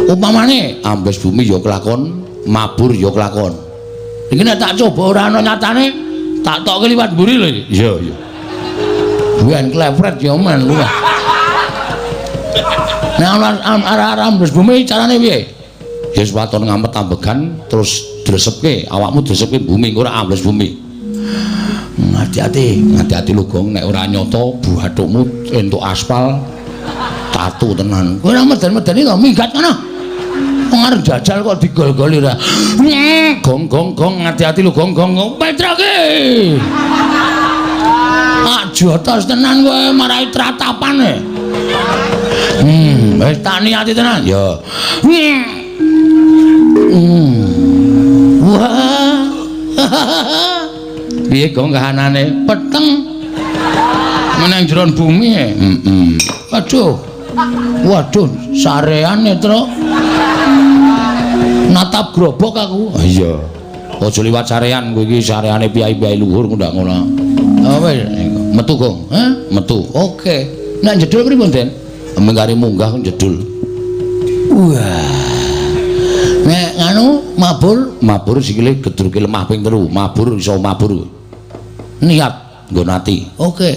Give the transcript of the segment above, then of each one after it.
Upamane ambles bumi ya kelakon, mabur ya kelakon. Iki nek tak coba ora ana nyatane, tak tokke liwat mburi lho. Iya, iya. Ben klefret ya men luwih. Nek ana arah-arah ambles bumi carane piye? Ya wis waton ngamet ambegan terus dresepke, awakmu dresepke bumi ora ambles bumi. Hati-hati, hati-hati lho Gong, nek ora nyata buathukmu entuk aspal tatu tenan. Kowe ora meden-medeni to, minggat kono. Wong arep jajal kok digol-goli ora. Gong gong gong, hati-hati lho Gong gong. Petroke. Ah jotos tenan kowe marai tratapane. Wis tak niati tenan. Ya. Wah. Piye Gong kahanane? Peteng. Meneng jero bumi. Heeh. Aduh. Waduh, sareane, Truk. Natap grobok aku. Oh, iya. Aja liwat sarean kowe iki, sareane piyai-piyai luhur ndak ngono. Oh wis, metu Gong. Hah? Metu. Oke. Nek jedul pripun, Den? Mengkari munggah jedul. Wah. Nek nganu mabur, mabur sikile gedruke lemah ping 3, mabur iso mabur. Niat nggon ati. Oke.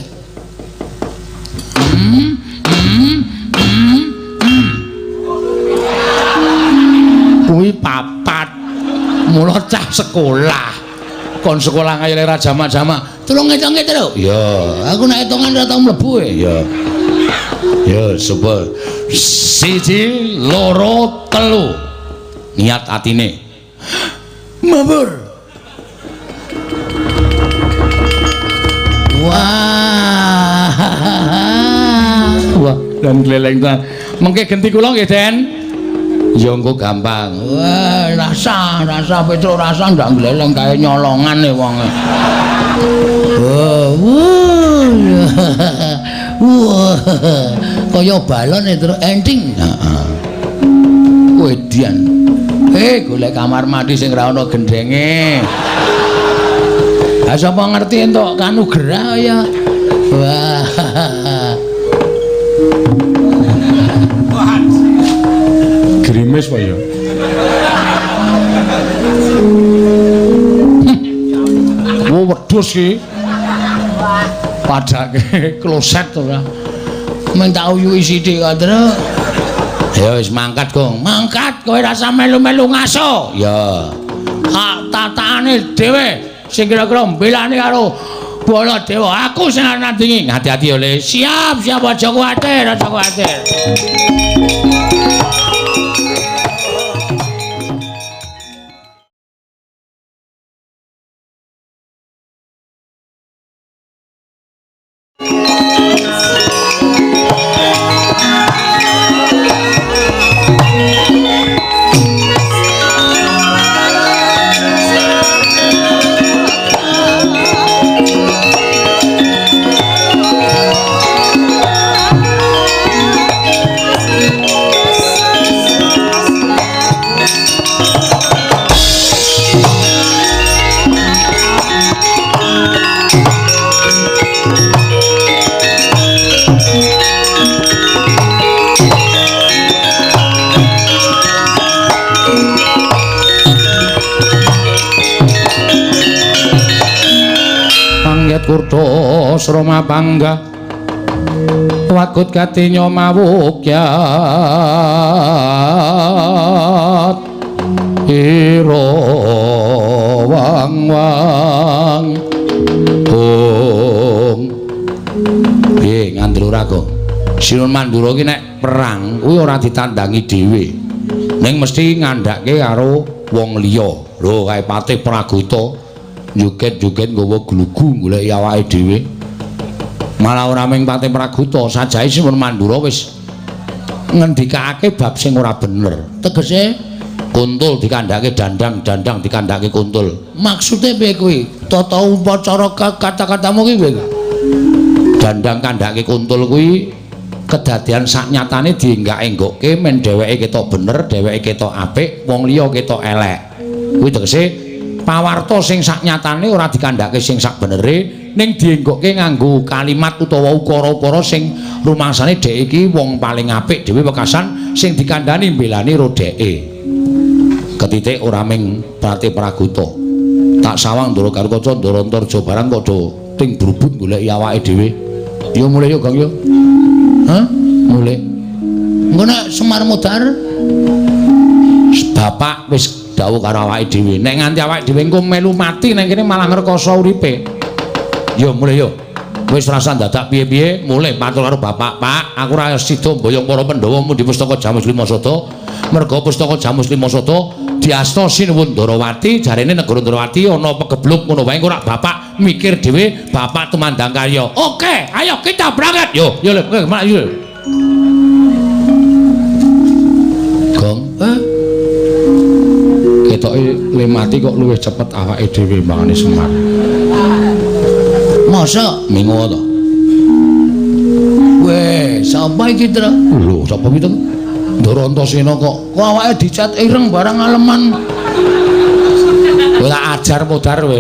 Kuwi papat. Mula cah sekolah. Kon sekolah kaya ora jamak-jamak. Tulung ngitunge, Truk. Ya, aku nek hitungan ora tau mlebu e. Ya. Ya, sapa? 1 2 3. Niat atine. Mabur. Wah. Wah, dan gleleng ta. Mengke genti kula nggih, Den. Ya engko gampang. Wah, rasa, rasa Petruk rasa ndak gleleng kae nyolongan e wonge. Wah. Wah. Kaya balon e Truk enting. Heeh. Wedian. Golek kamar mandi sing ora ana gendenge. Ha sapa ngerti entuk kanugrah ya. Wah. Gerimis apa ya? Wo wedhus iki. Padake kloset ora. Mung tak uyuhi sithik kok, Truk. Ya wis mangkat, Gong. Mangkat kowe rasa melu-melu ngaso. Ya. Hak tataane dhewe sing kira-kira mbelani karo Baladewa. Aku sing nandingi. Hati-hati ya, Le. Siap, siap aja kuwatir, aja kuwatir. Kurta srama panggah wagut katinya mawukyat ira wang wang hong. Piye ngandel ora, Gong? Sinuwun Mandura iki nek perang kuwi ora ditandangi dhewe, ning mesti ngandhake karo wong liya. Lho kae Patih Pragota joget-joget nggawa glugu goleki awake dhewe. Malah ora mung Patih Pragota, sajahe Sinuwun Mandura wis ngendikake bab sing ora bener. Tegese kuntul dikandhake dandang, dandang dikandhake kuntul. Maksude piye kuwi? Tata upacara kata-katamu ki piye? Dandang kandhake kuntul kuwi kedadian saknyatane dienggak-enggokke men dheweke ketok bener, dheweke ketok apik, wong liya ketok elek. Kuwi tegese pawarta sing saknyatane ora dikandhake sing sakbenere, ning dienggokke nganggo kalimat utawa ukara-ukara sing rumangsane dhek iki wong paling apik dhewe wekasan sing dikandhani mbelani ro dheke. Ketitik ora ming Prate Pragota. Tak sawang Ndara Garukaca Ndara Antarja barang padha ting brubut goleki awake dhewe. Yo mulih yo Gong yo. Hah? Mulih. Engko nek Semar mudhar bapak wis dawuh karo awake dhewe. Nek nganti awake dhewe engko melu mati nang kene malah ngrekoso uripe. Yo mulih yo. Wis rasa dadak piye-piye mulih matur karo bapak, "Pak, aku ora sida mboyong para Pandhawa mundhi pustaka Jamus Lima Sada. Merga pustaka Jamus Lima Sada diasta Sinuwun Ndarawati, jarene negara Ndarawati ana pegebluk ngono wae engko rak bapak mikir dhewe, bapak tumandang karya." Oke, ayo kita berangkat. Yo, yo le, yo. Gong, Ketoke le mati kok luwih cepet awake dhewe mbangane Semar. Masa mingo to? Weh, sapa iki, Tru? Lho, sapa iki to? Ndara Antasena kok kok awake dicat ireng barang aleman. Kowe tak ajar modar kowe.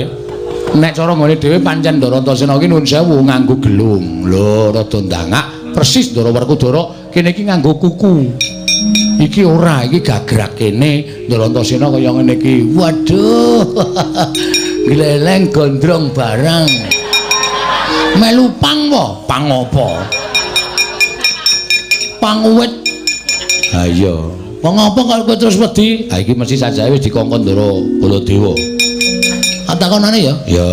Nek cara nggone dhewe pancen Ndara Antasena iki nuwun sewu nganggo gelung. Lho, rada ndangak persis Ndara Werkudara kene iki nganggo kuku. Iki ora, iki gagrak kene Ndara Antasena kaya ngene iki. Waduh. Gleleng gondrong barang. Melu pang po? Pang apa? Pang uwit. Ha iya. Wong apa kok kowe terus wedi? Ha iki mesti sajae wis dikongkon Ndara Baladewa. Takonane ya? Ya.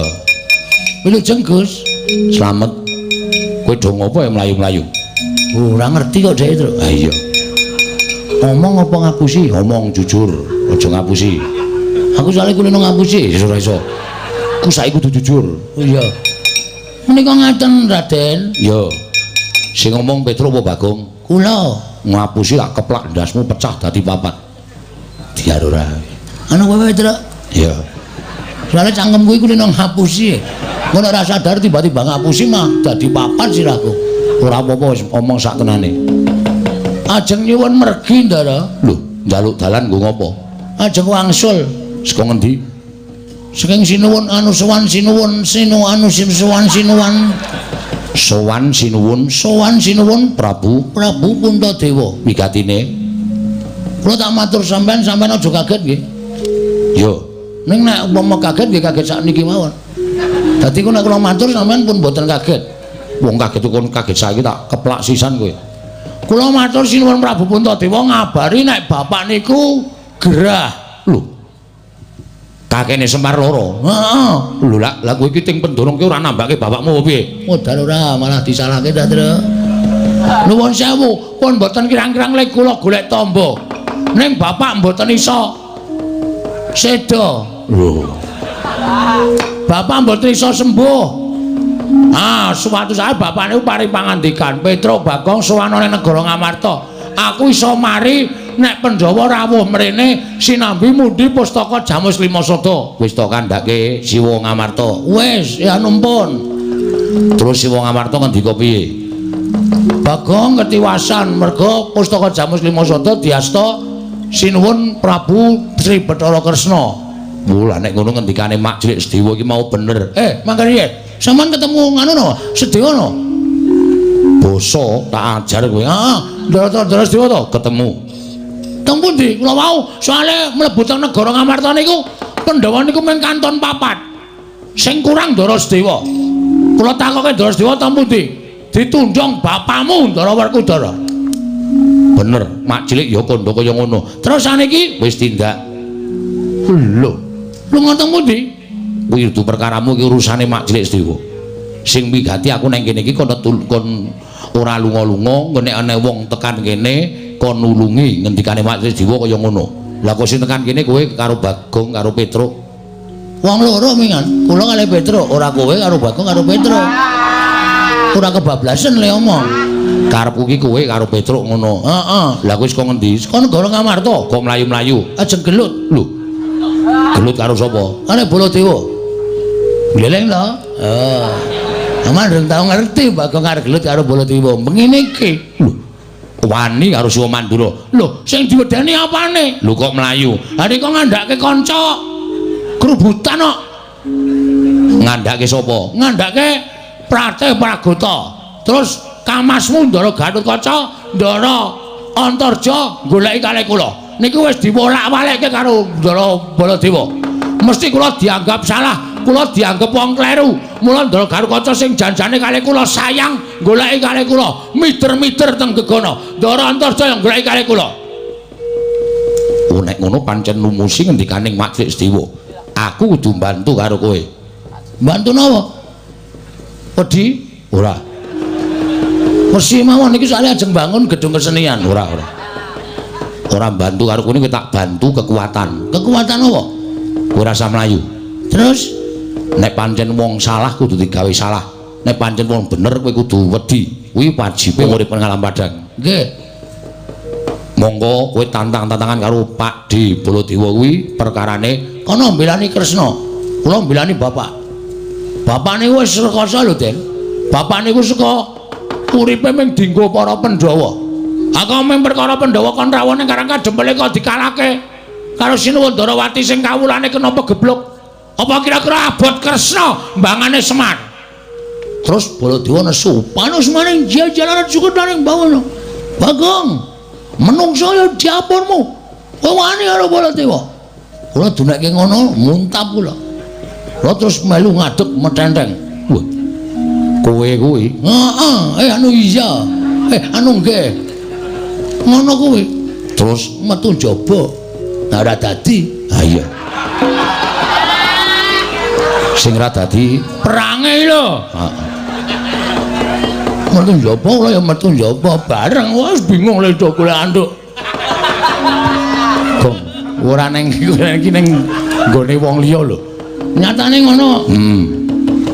Wilujeng Gus. Slamet. Kowe do ngopo ya mlayu-mlayu? Ora ngerti kok dhek, Tru. Ha iya. Omong apa ngapusi? Omong jujur, aja ngapusi. Aku soalé kulino ngapusi. Ya ora iso. Ku saiki kudu jujur. Oh iya. Menika ngaten, Raden. Ya. Sing ngomong Petro apa Bagong? Kula. Ngapusi lak keplak ndasmu pecah dadi papat. Diar ora. Anu kowe, Tru? Ya. Soale cangkemku iku kulino ngapusi. Ngono ora sadar tiba-tiba ngapusi mah dadi papat sirahku. Ora apa-apa wis omong sak tenane. Ajeng nyuwun mergi, Ndara. Lho, njaluk dalan nggo ngopo? Ajeng wangsul. Saka ngendi? Saking sinuwun anu sowan sinuwun sinu anu sowan sinuwan sowan sinuwun sowan sinuwun Prabu Prabu Puntadewa. Wigatine kula tak matur sampean, sampean aja kaget nggih. Yo, ning nek umpama kaget nggih kaget sakniki mawon. Dadi ku nek kula matur sampean pun mboten kaget. Wong kaget kon kaget saiki tak keplak sisan kowe. Kula matur sinuwun Prabu Puntadewa ngabari nek bapak niku gerah. Lho, kakene Semar loro. Heeh. Lho lak lah kowe iki ting pendorong ki ora nambake bapakmu apa piye? Modal ora malah disalahke ta, Tru. Nuwun sewu, pun mboten kirang-kirang lek kula golek tamba. Ning bapak mboten iso seda. Lho. Bapak mboten iso sembuh. Ah, suatu saat bapak niku paring pangandikan, Petro Bagong sowan nang negara Ngamarta. Aku iso mari nek Pandhawa rawuh mrene sinambi mundhi pustaka Jamus Lima Sada. Wis to kandhake Siwa Ngamarta. Wis, ya numpun. Terus Siwa Ngamarta ngendika piye? Bagong ketiwasan merga pustaka Jamus Lima Sada diasta sinuwun Prabu Sri Bathara Kresna. Lah nek ngono ngendikane Mak Cilik Sedewa iki mau bener. Mangkane piye? Sampeyan ketemu nganu no, Sedewa no? Basa tak ajar kowe. Heeh, Ndara Sedewa to? Ketemu. Teng pundi? Kula wau soalé mlebu teng negara Ngamarta niku Pandhawa niku mung kanton papat. Sing kurang Ndara Sedewa. Kula takoke Ndara Sedewa teng pundi? Ditundhong bapamu Ndara Werkudara. Bener, Mak Cilik ya kandha kaya ngono. Terus saniki wis tindak. Lho, lunga teng pundi? Kuwi kudu perkaramu iki urusane Mak Cilik Sedewa. Sing migati aku nang kene iki kon ora lunga-lunga, engko nek ana wong tekan kene kon nulungi ngendikane Mak Cilik Sedewa kaya ngono. Lah kok sing tekan kene kowe karo Bagong karo Petruk. Wong loro mingan, kula kalih Petruk, ora kowe karo Bagong karo Petruk. Ora kebablasan le omong. Karepku ki kowe karo Petruk ngono. Heeh. Lah kowe saka ngendi? Saka negara Ngamarta. Kok mlayu-mlayu? Ajeng gelut. Lho. Gelut karo sapa? Karo Baladewa. Gleleng to? Heeh. Aman rung tau ngerti Bagong arep gelut karo Baladewa. Mengene iki. Lho. Wani karo Siwa Mandura. Lho, sing diwedeni apane? Lho kok mlayu? Lah nek kok ngandhake kanca grubutan kok. Ngandhake sapa? Ngandhake Pratih Pragota. Terus kamasmu Ndara Gatotkaca, Ndara Antarja goleki kalih kula. Niki wis diwolak-walekke karo Ndara Baladewa. Mesti kula dianggap salah, kula dianggap wong kleru. Mula Ndara Gatotkaca sing janjane kalih kula sayang goleki kalih kula, mider-mider teng gegana. Ndara Antarja yang goleki kalih kula. Oh nek ngono pancen lumusi ngendikaning Mak Setiwa. Aku kudu bantu karo kowe. Bantu napa? Wedi? Ora. Mesti mawon iki soalé ajeng bangun gedung kesenian. Ora, ora. Ora bantu karo kowe iki tak bantu kekuatan. Kekuatan apa? Kowe rasa mlayu. Terus nek pancen wong salah kudu digawe salah. Nek pancen wong bener kowe kudu wedi. Kuwi wajibe urip nang alam padang. Nggih. Monggo kowe tantang-tantangan karo Pak D Baladewa kuwi perkarane kono mbelani Kresna. Kula mbelani bapak. Bapak niku wis rekoso lho, Den. Bapak niku saka uripe mung dienggo para Pandhawa. Aku mung perkara Pandhawa kon rawuh ning Karang Kadempel kok dikalahke karo Sinuwun Ndarawati sing kawulane kena pegebluk. Apa kira-kira abot Kresna mbangane Semar? Terus Baladewa nesu, panus maning jajalaran sukutaning bawana. Bagong, menungso ya diapurmu. Kowe wani karo Baladewa. Kula dunekke ngono muntap kula. Kula terus melu ngadeg metenteng. Wah. Kowe kuwi? Heeh, anu iya. Anu nggih. Ngono kuwi. Terus metu njaba. Nah ora dadi. Ha iya. Sing ora dadi perange lho. Heeh. Metu njaba kula ya metu njaba bareng. Wis bingung lho do golek anduk. Gong, ora ning iki ning nggone wong liya lho. Nyatane ngono.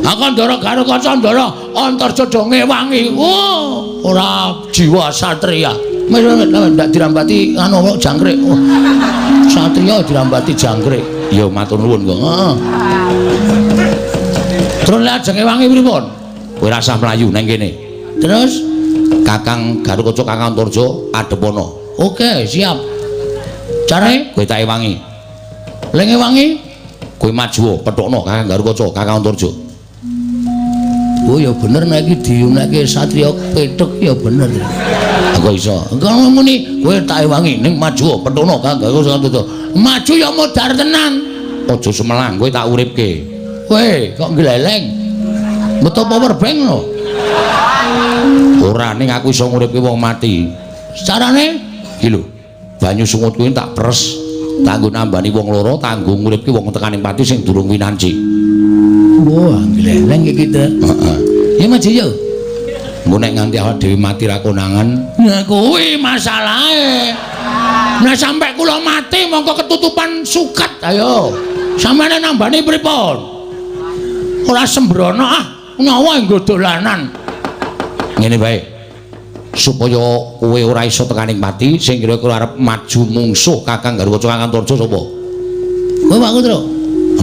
Aku Ndara Gatotkaca Ndara Antarja do ngewangi. Oh, ora jiwa satria. Wis ndak dirambati anu jangkrik. Oh, satria dirambati jangkrik. Ya matur nuwun kok. Heeh. Terus lek ajeng ngewangi pripun? Kowe rasah mlayu nang kene. Terus Kakang Gatotkaca Kakang Antarja adhepana. Oke, siap. Carane kowe tak ewangi. Lek ngewangi kowe maju pethukno Kakang Gatotkaca Kakang Antarja. Oh ya bener nek iki diuneke satria pethuk ya bener. Aku iso. Engko muni kowe tak ewangi ning maju pethukno Kakang Gatotkaca. Maju ya modar tenan. Aja sumelang kowe tak uripke. Kowe kok gleleng. Metu power bank lho. Ora ning aku iso nguripke wong mati. Carane iki lho. Banyu sungut kuwi tak peres, tak nggo nambani wong loro, tak nggo nguripke wong tekaning pati sing durung winanci. Wah, gleleng iki ta. Heeh. Ya maju yo. Engko nek nganti awak dhewe mati ra konangan. Nah kuwi masalahe. Nah sampe kula mati mongko ketutupan suket. Ayo. Sampeyan nambani pripun? Ora sembrono ah, nyawa nggo dolanan. Ngene bae. Supaya kowe ora iso tekaning pati, sing kira-kira arep maju mungsuh Kakang Gatotkaca Kakang Antarja sapa? Kowe Pak Putra.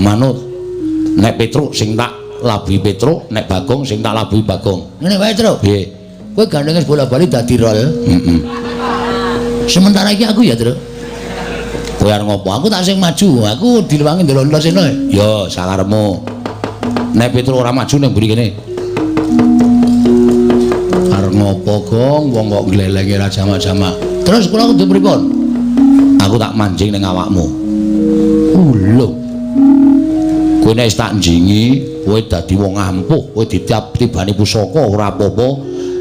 Manut. Nek Petruk sing tak labuhi Petruk, nek Bagong sing tak labuhi Bagong. Ngene wae, Truk. Piye? Kowe gandeng wis bola-bali dadi rol. Heeh. Sementara iki aku ya, Truk. Kowe arep ngopo? Aku tak sing maju, aku dilewangi ndelok Antasena. Ya, sakarepmu. Nek Petruk ora maju ning mburi kene. Arep ngopo, Gong? Wong kok glelenge ra jamak-jamak. Terus kula kudu pripun? Aku tak manjing ning awakmu. Lho. Kowe nek wis tak njingi, kowe dadi wong ampuh, kowe ditibani pusaka ora apa-apa,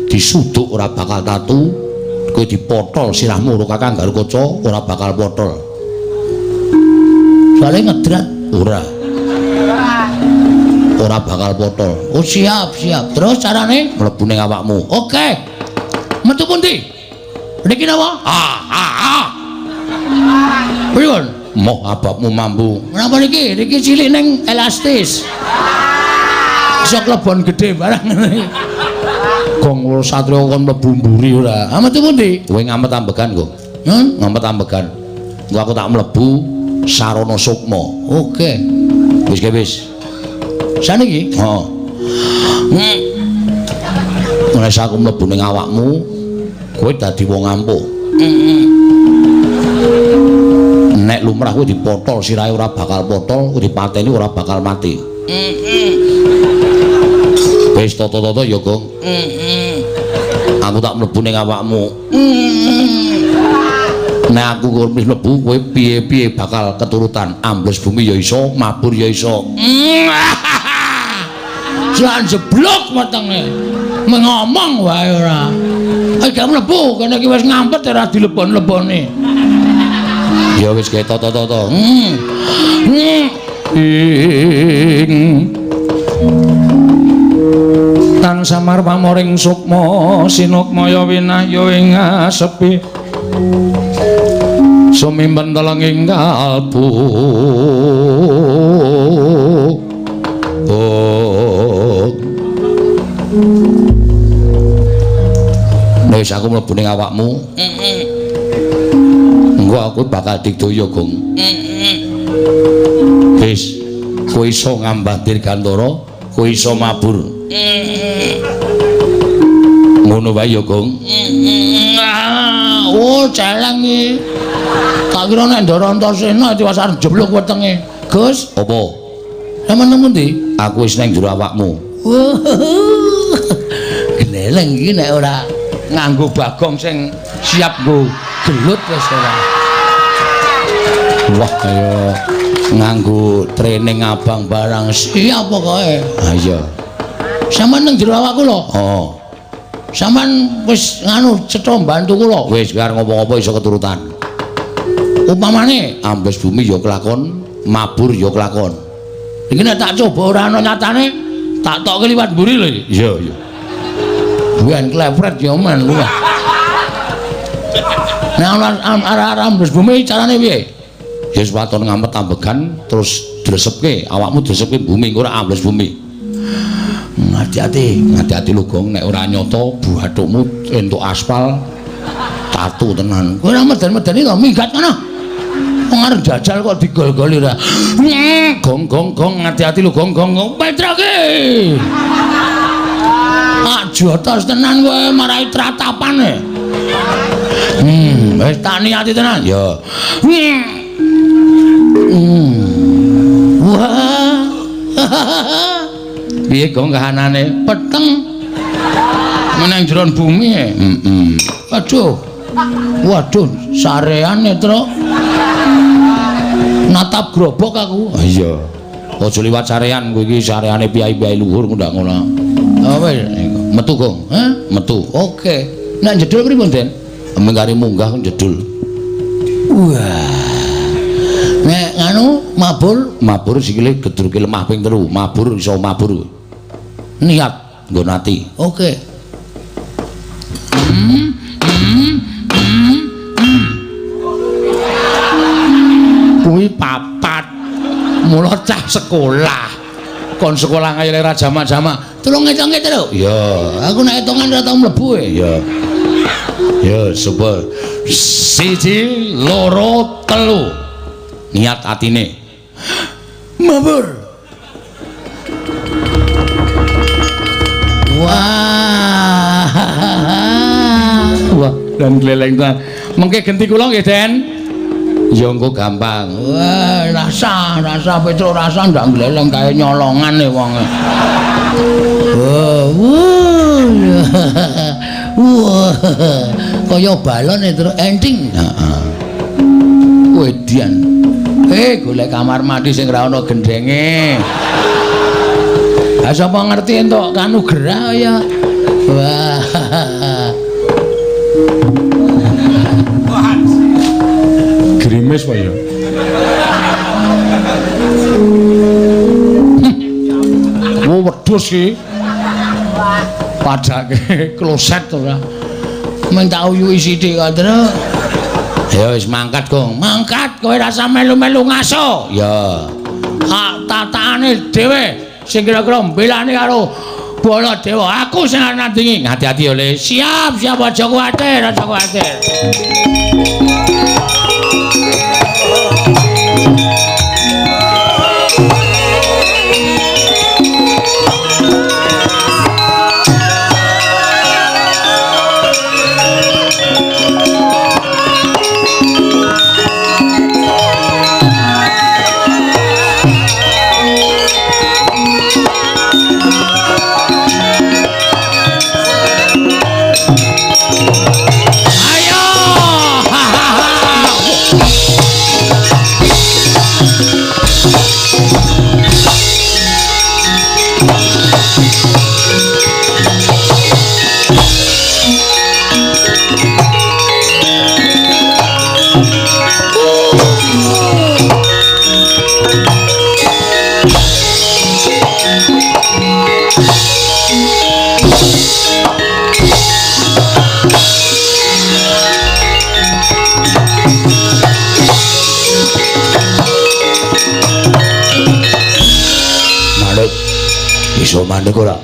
disuduk ora bakal tatu, kowe dipotol sirahmu karo Kakang Gatotkaca ora bakal potol. Soale ngedrat ora. Ora bakal potol. Oh siap, siap. Terus carane mlebu ning awakmu. Oke. Metu pundi? Niki napa? Ah, ah, ah. Pripun? Moh ababmu mampu. Napa niki? Niki cilik ning elastis. Iso klebon gedhe barang ngene. Gong satria kon mlebu mburi ora. Ah metu pundi? Kowe ngamet ambegan kok. Ngamet ambegan. Engko aku tak mlebu sarana sukma. Oke. Wis ke wis. Saniki? Heeh. Nek aku mlebu ning awakmu, kowe dadi wong ampuh. Nek lumrah kowe dipotol sirahe ora bakal potol, kowe dipateni ora bakal mati. Wis tata-tata ya, Gong. Aku tak mlebu ning awakmu. Nek aku wis mlebu kowe piye-piye bakal keturutan. Ambles bumi ya iso, mabur ya iso. Jan jeblok wetenge. Mengomong wae ora. Gak mlebu, kene iki wis ngampet ora dilebon-lebone. Ya wis gawe tata-tata. Ing tan samar pamoring sukma sinukmaya winahya ing asepi sumimpen telenging kalbu. Nek wis aku mlebu ning awakmu, engko aku bakal digdaya, Gong. Wis, kowe iso ngambah dirgantara, kowe iso mabur. Ngono wae ya, Gong. Oh, celeng iki. Tak kira nek Ndara Antasena tiwas arep jeblok wetenge. Gus, apa? Sampeyan nang pundi? Aku wis nang jero awakmu. Gleleng iki nek ora nganggo Bagong sing siap nggo gelut wis ora. Wah, kaya nganggo training abang barang siap pokoke. Ha iya. Sampeyan nang jero awakku lho. Heeh. Sampeyan wis nganu cetha mbantu kula. Wis arep ngopo-ngopo iso keturutan. Upamane ambles bumi ya kelakon, mabur ya kelakon. Iki nek tak coba ora ana nyatane, tak tokke liwat mburi lho iki. Iya, iya. Ben klepret ya men kuwi. Nek ana arah-arah ambles bumi carane piye? Ya wis waton ngampet ambegan terus dresepke, awakmu dresepke bumi engko ora ambles bumi. Hati-hati, hati-hati lho Gong, nek ora nyata buathukmu entuk aspal tatu tenan. Kowe ora meden-medeni to, minggat kono. Wong arep jajal kok digol-goli ora. Gong gong gong, hati-hati lho Gong gong. Petruk ki. Ah jotos tenan kowe marai tratapane. Wis tak niati tenan. Ya. Wah. Piye Gong kahanane? Peteng. Meneng jero bumi. Heeh. Aduh. Waduh, sareane, Truk. Natap grobok aku. Ha iya. Aja liwat sarean kowe iki, sareane piyai-piyai luhur ndak ngono. Oh wis, metu Gong. Hah? Metu. Oke. Nek jedul pripun, Den? Mengkari munggah jedul. Wah. Nek nganu mabur, mabur sikile gedruke lemah ping 3, mabur iso mabur. Niat nggo ati. Oke. Kuwi papat. Mula cah sekolah. Kon sekolah kaya ora jamak-jamak. Tulung ngitunge, Truk. Iya, aku nek hitungan ora tau mlebu e. Iya. Ya, super. 1 2 3. Niat atine. Mabur. Wah. Wah, dan gleleng tenan. Mengke genti kula nggih, Den. Ya engko gampang. Wah, rasa Petro rasa ndak gleleng kae nyolongan e wong. Wah. Wah. Kaya balon e terus enting. Heeh. Wedian. Golek kamar mandi sing ora ana gendenge. Ha sapa ngerti entuk kanugrah ya. Wah. Grimis Pak ya. Wo wedhus iki. Padake kloset ora. Men tak uyuhi sithik kok, Truk. Ya wis mangkat, Gong. Mangkat kowe rasa melu-melu ngaso. Ya. Hak tatane dhewe sing kira-kira mbelani karo Baladewa. Aku sing arep nandingi. Hati-hati ya, Le. Siap, siap aja kuwatir, aja kuwatir. Iso mandek ora?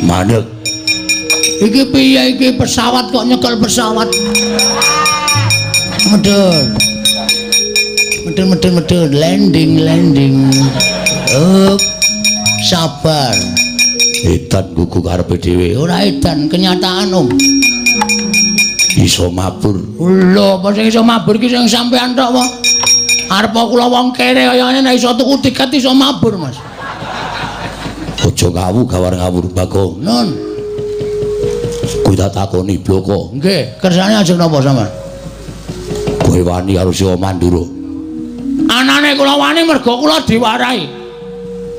Mandek. Iki piye iki pesawat kok nyekel pesawat? Medun. Medun medun medun landing landing. Up. Sabar. Edan gugu karepe dhewe. Ora edan, kenyataan Om. Iso mabur. Lho, apa sing iso mabur iki sing sampean tok apa? Arep kula wong kere kaya ngene nek iso tuku tiket iso mabur, Mas. Aja ngawu gawar ngawur Bagong. Nun. Kuwi tak takoni bloko. Nggih, kersane ajeng napa sampean? Kowe wani karo Siwa Mandura. Anane kula wani mergo kula diwarahi.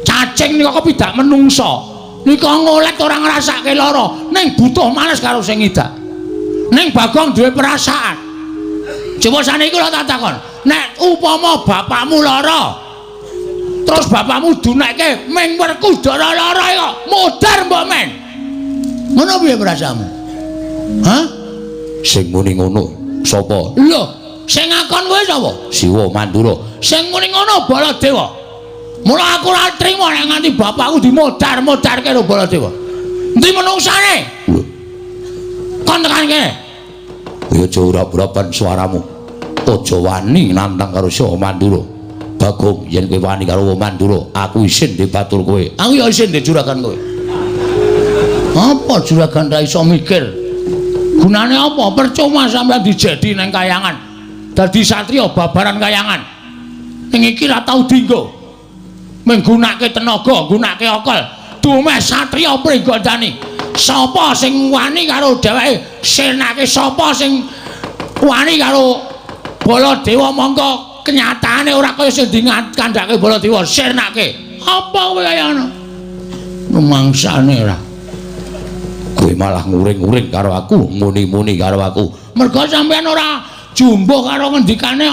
Cacing nika kepidak menungsa. Nika ngolet ora ngrasake lara, ning butuh males karo sing ngidak. Ning Bagong duwe perasaan. Coba saniki kula tak takon, nek upama bapakmu lara, terus bapakmu dunekke ming Werkudara lara kok modar mbok men. Ngono piye perasaanmu? Hah? Sing muni ngono sapa? Lho, sing ngakon kowe sapa? Siwa Mandura. Sing muni ngono Baladewa. Mula aku ora trimo nek nganti bapakku dimodar-modarke karo Baladewa. Endi menungsane? Lho. Kon tekan kene. Kowe aja ora-urapan suaramu. Aja wani nantang karo Siwa Mandura. Bagong, yen kowe wani karo Mandura, aku isin dibatur kowe. Aku ya isin di juragan kowe. Apa juragan ra iso mikir? Gunane apa? Percuma sampeyan dijedi nang kayangan. Dadi satriya babaran kayangan. Ning iki ra tau dienggo. Menggunakake tenaga, nggunakake akal. Dumeh satriya Pringgondani. Sapa sing wani karo dheweke? Senake sapa sing wani karo Baladewa mongko kenyataane ora kaya sing dikandhake Baladewa, sirnake. Apa kowe kaya ngono? Rumangsane ora. Kowe malah nguring-nguring karo aku, muni-muni karo aku. Mergo sampeyan ora jumbuh karo ngendikane.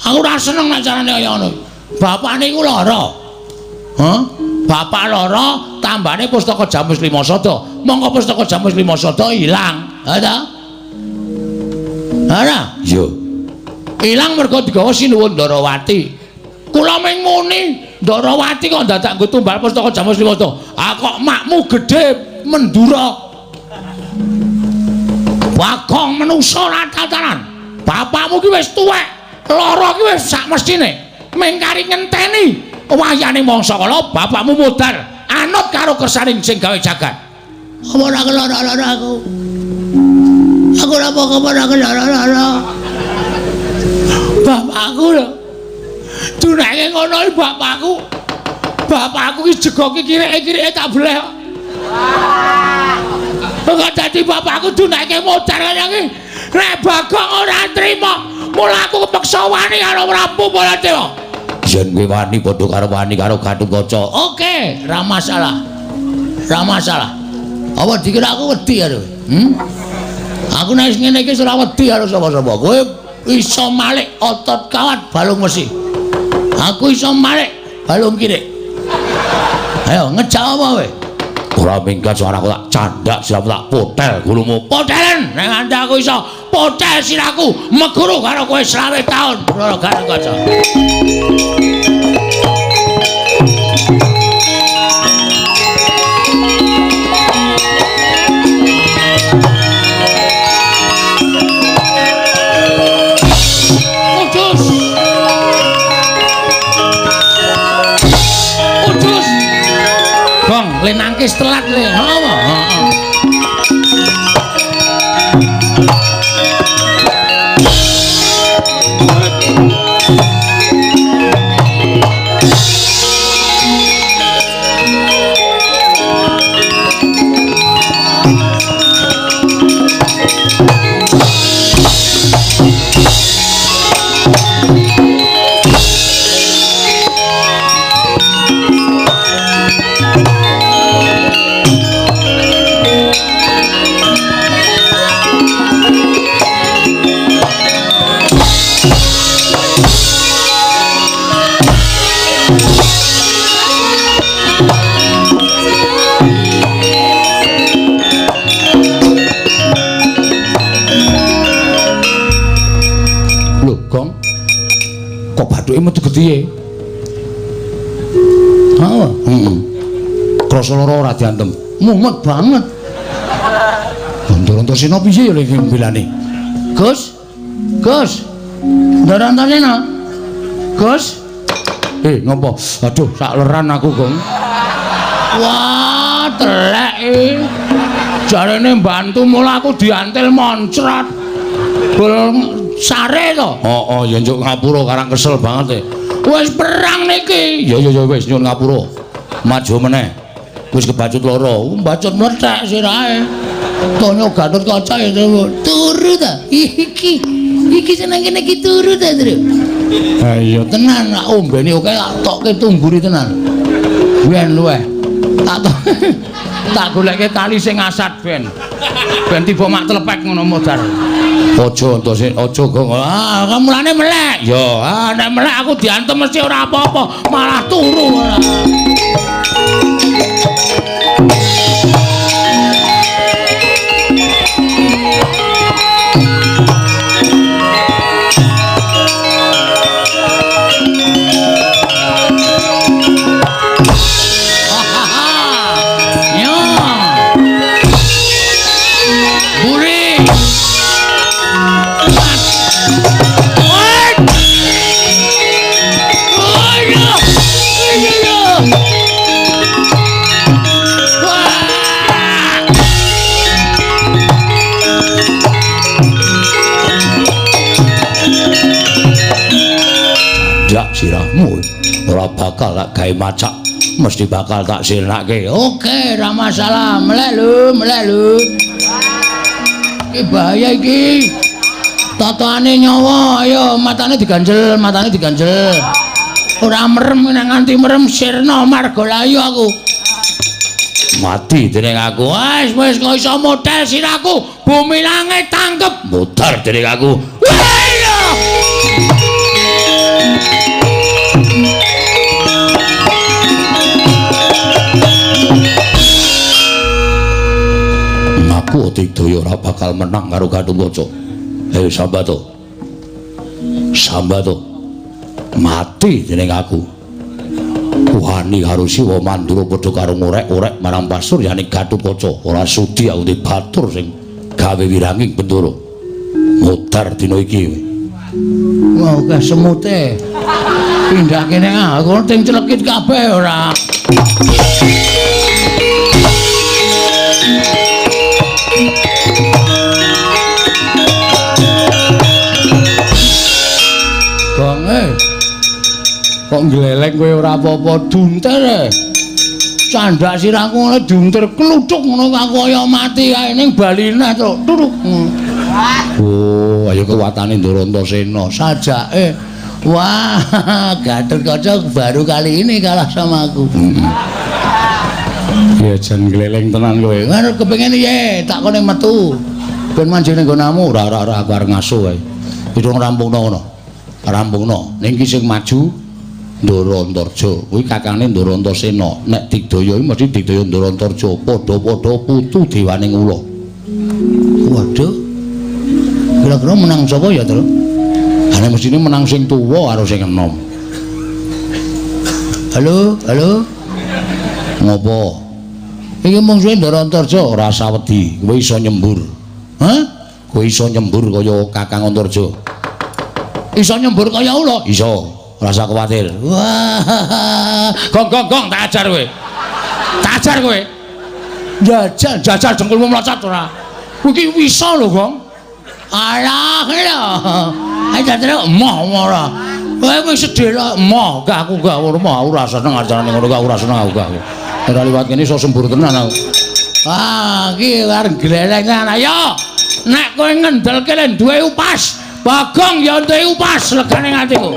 Aku ora seneng nek carane kaya ngono. Bapakne iku lara. Hah? Bapak lara, tambane pustaka Jamus Lima Sada. Mongko pustaka Jamus Lima Sada ilang. Ha ta? Ora? Iya. Ilang mergo digawa Sinuwun Ndarawati. Kula ming muni Ndarawati kok dadak nggo tumbal pustaka Jamus Lima Sada. Ah kok makmu gedhe Mendura. Bagong menungsa ora tataran. Bapakmu ki wis tuwek, lara ki wis sak mestine. Ming kari ngenteni wayane mangsa kala bapakmu modar anut karo kersaning sing gawe jagat. Apa ora kelara-lara aku? Aku ora apa-apa ora kelara-lara. Bapakku lho. Dunake ngono iki bapakku. Bapakku ki jegoki kireke-kireke tak bleh. Kok dadi bapakku dunake modar kaya iki. Nek Bagong ora trima, mula aku kepeksa wani karo Prabu Baladewa. Yen kowe wani padha karo wani karo Gatotkaca. Oke, ra masalah. Ra masalah. Apa dikira aku wedi karo kowe? Aku nek ngene iki ora wedi karo sapa-sapa. Kowe iso malik otot kawat balung wesi. Aku iso malik balung kirik. Ayo ngejak apa kowe? Ora minggat suaraku tak candak siramu tak potel gulumu. Potelen nek nganti aku iso potel siraku meguru karo kowe 20 taun. Ora Gatotkaca. Le nangkis telat le. Heeh. Heeh. Lho, Gong. Kok bathuke metu getihe? Heeh. Heeh. Krasa lara ora diantem. Mumet banget. Ndara Antasena piye ya lek mbelane? Gus. Gus. Ndara Antasena. Gus. Ngopo? Aduh, sak leran aku, Gong. Wah, telek iki. Jarene mbantu mula aku diantil moncrot. Bol sare to? Heeh, ya njuk ngapura karang kesel banget e. Wis perang niki. Ya ya ya wis nyuwun ngapura. Maju meneh. Wis kebacut loro, mbacut mlethek sirahe. Tono Gatotkaca ya turu ta. Iki. Iki seneng kene iki turu ta, Tru. Ha iya tenan, tak ombene oke tak tokke tungguri tenan. Ben luweh. Tak tak goleke tali sing asat ben. Ben tiba mak tlepek ngono modar. Aja Antasena, aja Gong. Ah, mulane melek. Ya, ah nek melek aku diantem mesti ora apa-apa, malah turu ora. Sirahmu ora bakal tak gawe macak, mesti bakal tak sirnake. Oke, ora masalah. Melek lho, melek lho. Iki bahaya iki. Tatane nyawa, ayo matane diganjel, matane diganjel. Ora merem nek nganti merem sirna margalayu aku. Mati dening aku. Wis wis kok iso model sirahku. Bumi langit tangkep. Modar dening aku. Aku Digdaya ora bakal menang karo Gatotkaca. Hei Sambato. Sambato. Mati dening aku. Wani karo Siwa Mandura padha karo ngorek-orek marang pasuryane Gatotkaca. Ora sudi aku dibatur sing gawe wiranging Bendara. Modar dina iki. Wah, akeh semute. Pindah kene aku ting celekit kabeh ora. Kok ngleleng kowe ora apa-apa duntir e. Candak sirahku ngono duntir kluthuk ngono aku kaya mati kae ning baline truk. Turuk. Oh, ayo kekuatane Ndara Antasena sajake. Wah, Gatotkaca baru kali ini kalah sama aku. Ya jan ngleleng tenan kowe. Ngono kepengin piye? Tak kone metu. Ben manjing ning nggonamu ora ora ora aku arep ngaso wae. Itu rampungno ngono. Rampungno. Ning iki sing maju Ndara Antarja kuwi kakane Ndara Antasena. Nek Digdaya iki mesti Digdaya Ndara Antarja, padha-padha putu dewaning ula. Waduh. Kira-kira menang sapa ya, Tru? Ane mestine menang sing tuwa karo sing enom. Halo, halo. Ngopo? Iki mungsuhe Ndara Antarja ora usah wedi, kowe iso nyembur. Hah? Kowe iso nyembur kaya Kakang Antarja. Iso nyembur kaya ula? Iso. Rasa kuwatir. Wah, gong gong gong tak ajar kowe. Tak ajar kowe. Jajal jajal dengkulmu mlocot ora. Kowe iki wisa lho, Gong. Alah, lho. Ayo jajal emoh ora. Kowe wis sedhela emoh, gak aku gak ora mau ora seneng acarane ngono gak ora seneng aku gak. Ora liwat kene iso sembur tenan aku. Ah, iki arep gleleng tenan. Ayo. Nek kowe ngendelke le duwe upas, Bagong ya duwe upas legane atiku.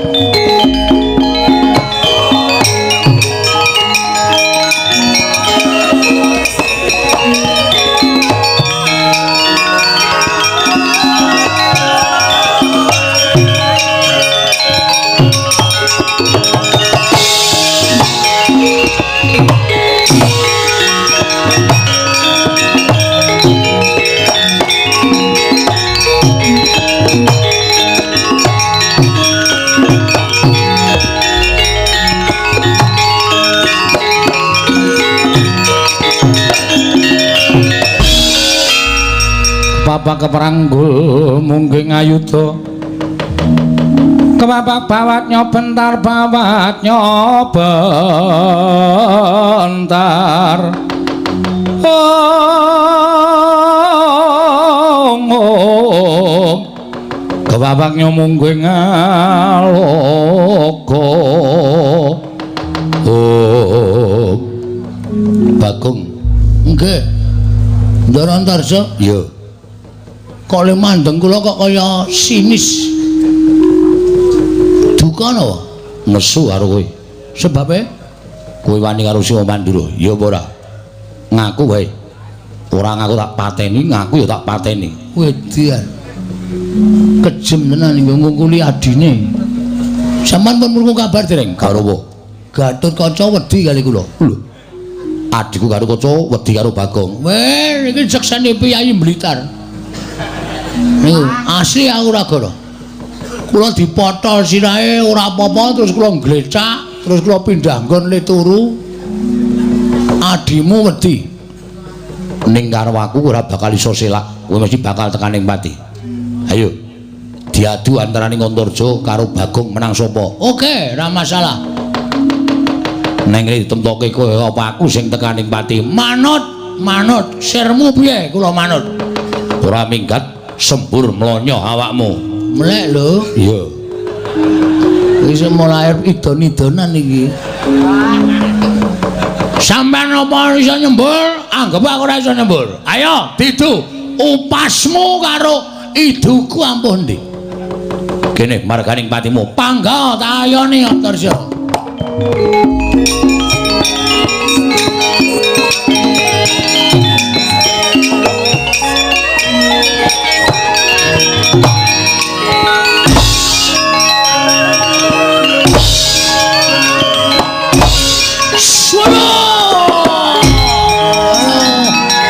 Kebapak keperanggul mungging ayuda. Kebapak bawat nyobentar bawat nyobentar. Om om. Kebapak nyomungging aloka. Om. Bagong. Nggih. Ndara Antarja. Iya. Kok le mandeng kula kok kaya sinis. Duka napa? Nesu karo kowe. Sebabe? Kowe wani karo Siwa Mandura. Ya apa ora? Ngaku wae. Ora ngaku tak pateni, ngaku ya tak pateni. Wedian. Kejem tenan iki ngungkuli adine. Sampeyan pun krungu kabar dereng? Karo apa? Gatotkaca wedi kali kula. Lho. Adikku Gatotkaca wedi karo Bagong. Weh, iki seksene piyayi Blitar. Niku asli aku ora goro. Kula dipotol sirahe ora apa-apa terus kula nglecak, terus kula pindah nggon le turu. Adimu wedi. Ning karo aku ora bakal iso selak. Kowe mesti bakal tekan ing pati. Ayo. Diadu antaraning Antarja karo Bagong menang sapa? Oke, ora masalah. Neng ngene ditemtoke kowe apa aku sing tekan ing pati? Manut, manut. Sirmu piye? Kula manut. Ora minggat sembur mlonyo awakmu. Melek lho. Iya. Wis mulai idon-idonan iki. Sampeyan apa iso nyembur? Anggep aku ora iso nyembur. Ayo, didu. Upasmu karo iduku ampuh ndi? Kene marganing patimu. Pangga tak ayoni Antarja.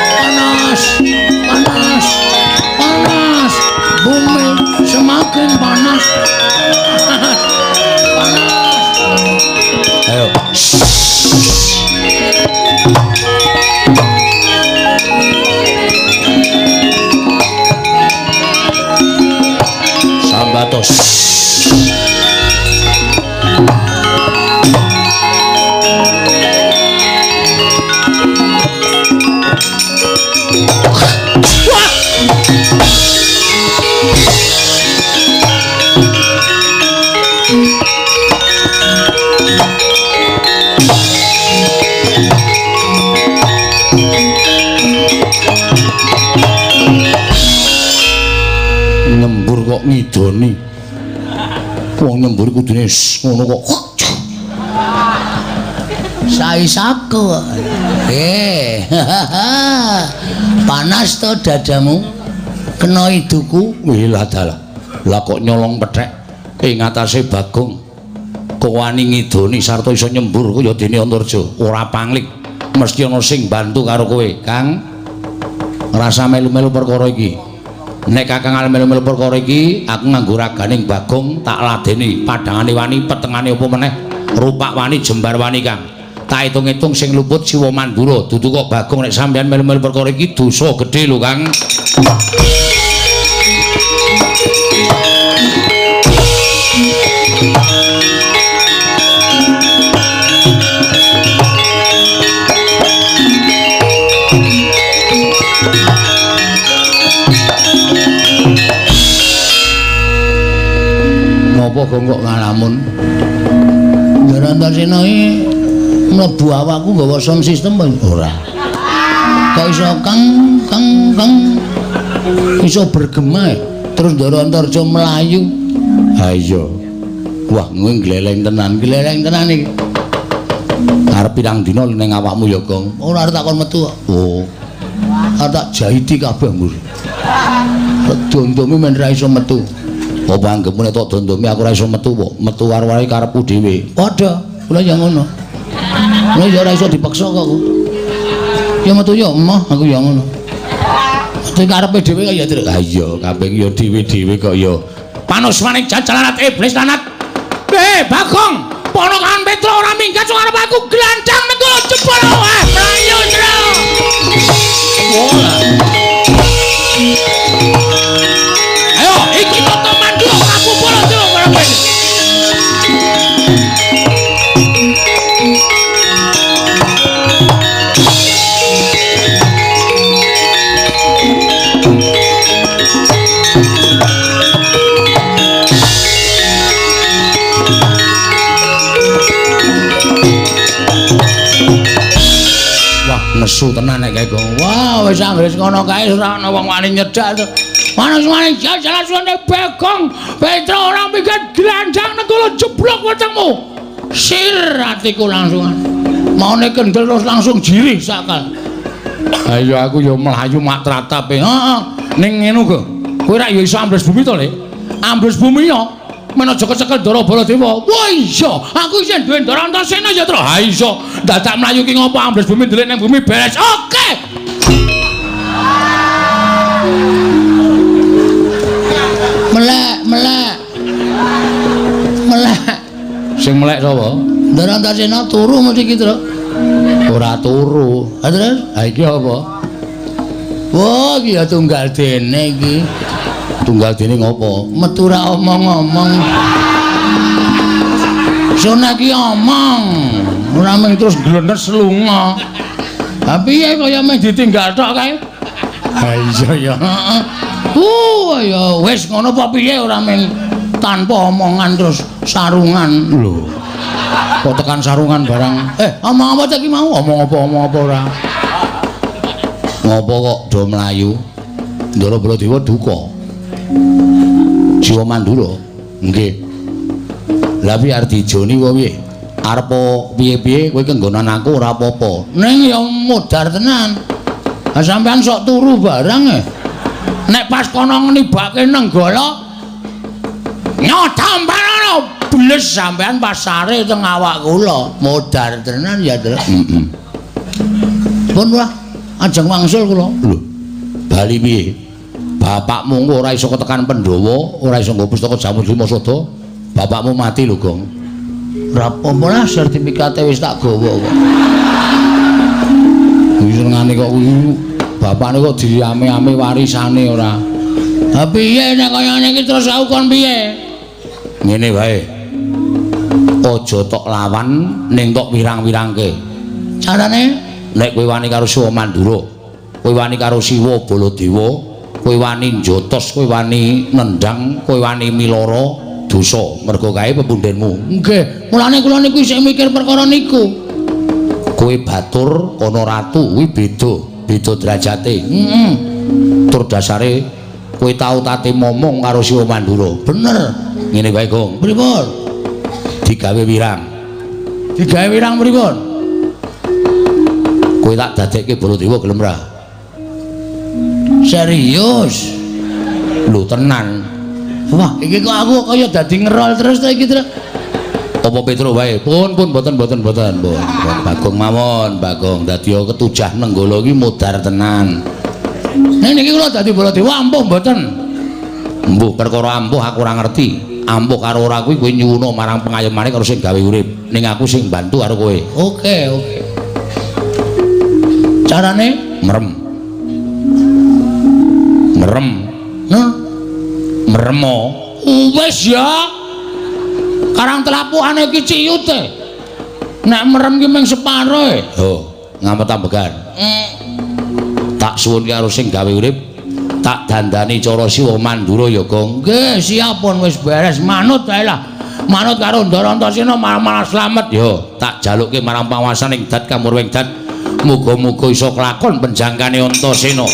Panas, panas, panas. Ayo. Sambatos. Nyembur kok ngidoni. Wong nyembur kudune ngono kok. Saisaku. Panas to dadamu? Kena iduku. Wih lah dalah. Lah kok nyolong pethek ing atase Bagong. Kok wani ngidoni sarta iso nyembur kaya dene Antarja. Ora pangling. Mesti ana sing bantu karo kowe, Kang. Rasa melu-melu perkara iki. Nek Kakang arep melu-melu perkara iki, aku nganggo raganing Bagong tak ladeni padhangane wani, petengane apa meneh, rupak wani, jembar wani, Kang. Tak hitung-hitung sing luput Siwa Mandura, dudu kok Bagong nek sampeyan melu-melu perkara iki dosa gedhe lho, Kang. Napa kok ngalamun? Ndara Antarsena iki mlebu awakku nggawa sound system ora? Kok iso kang kang kang iso bergema terus Ndara Antarja mlayu. Ha iya. Wah, kowe gleleng tenan, gleleng tenan iki. Arep pirang dina ning awakmu ya, Gong? Ora arep takon metu kok. Oh. Arep tak jahiti kabeh, Mbur. Dondomi men ra iso metu. Apa anggepmu nek tok dondomi aku ora iso metu kok? Metu karo wae karepku dhewe. Padha, kula ya ngono. Kula ya ora iso dipaksa kok. Ya metu ya emoh, aku ya ngono. Metu karepe dhewe kok ya, Tru. Ha iya, kabeh ya dhewe-dhewe kok ya. Panusmaning jajalanat iblis lanat. Bagong, ponokan Petro ora minggat arep aku glandang metu jebol wae mlayu, Tru. Wah. Nesu tenan nek kae, Gong. Wah, wis anggere ngono kae ora ana wong wani nyedak to. Manus-manus jalan suwane Bagong, Petro ora mikir glandang negara jeblok wetengmu. Sir atiku langsungan. Maune kendel terus langsung jirih sakal. Ayo aku ya mlayu mak tratap. Heeh. Ning ngene go. Kowe rak ya iso ambles bumi to, Le? Ambles bumi ya. Men aja kecekel Ndara Baladewa. Wah iya, aku isih duwe Ndara Antasena ya, Tru. Ha iso. Dadak mlayu ki ngopo ambles bumi ndelik ning bumi beres. Oke. Melek, melek. Melek. Sing melek sapa? Ndara Antasena turu mesti iki, Tru. Ora turu. Ha terus? Ha iki apa? Wah, iki ya tunggal dene iki. Tunggal dene ngopo? Metu ra omong-omong. Sona iki omong, ora mung terus glenes lunga. Ha piye kaya mung ditinggal tok kae? Ha iya ya. Heeh. Ya wis ngono apa piye ora mung tanpa omongan terus sarungan. Lho. Kok tekan sarungan barang? Omong apa ta iki mau? Omong apa omong apa ora? Ngopo kok do mlayu? Ndara Baladewa duka. Jiwa Mandura. Nggih. Lah piye arep dijoni apa piye? Arep piye-piye kowe kenggonan aku ora apa-apa. Ning ya modar tenan. Ha sampean sok turu barang e. Nek pas kono nibake Nenggala nyotamparana bles sampean pasare teng awak kula. Modar tenan ya, Tru. Heeh. Pun wah, ajeng wangsul kula. Lho. Bali piye? Bapakmu engko ora iso ketekan Pandhawa, ora iso nggo pustaka Jamur Lima Sada. Bapakmu mati lho, Gong. Ora apa-apa lah, sertifikate wis tak gawa kok. Kuwi senengane kok kuwi bapakne kok diame-ame warisane ora. Ha piye nek kaya ngene iki terus aku kon piye? Ngene wae. Aja tok lawan ning tok wirang-wirangke. Carane nek kowe wani karo Siwa Mandura, kowe wani karo Siwa Baladewa, kowe wani njotos, kowe wani nendang, kowe wani miloro dosa mergo kae pepundhenmu. Nggih, mulane kula niku isih mikir perkara niku. Kowe batur ana ratu kuwi beda, beda derajate. Heeh. Tur dasare kowe tau tate momong karo Siwa Mandura. Bener. Ngene wae, Gong. Pripun? Digawe wirang. Digawe wirang pripun? Kowe tak dadekke Baladewa gelem ra? Serius? Lho tenan. Wah, iki kok aku kaya dadi ngerol terus to iki, Tru. Apa Petro wae? Pun pun boten boten boten pun. Bagong mawon, Bagong dadi ketujah Nenggala iki modar tenan. Ning niki kula dadi Baladewa ampuh mboten? Mbuh perkara ampuh aku ora ngerti. Ampuh karo ora kuwi kowe nyuwuna marang pengayomane karo sing gawe urip. Ning aku sing bantu karo kowe. Oke, oke. Carane merem. Merem. Nah, meremo. Wis ya. Karang telapukane iki ciyute. Nek merem ki mung separo e. Oh, ngamet ambegan. Tak suwun karo sing gawe urip, tak dandani cara Siwa Mandura ya, Gong. Nggih, siap pun wis beres manut wae lah. Manut karo Ndara Antasena malah slamet. Yo, tak jalukke marang panguwasaning dat kamurwing dat. Muga-muga iso kelakon penjangkane Antasena.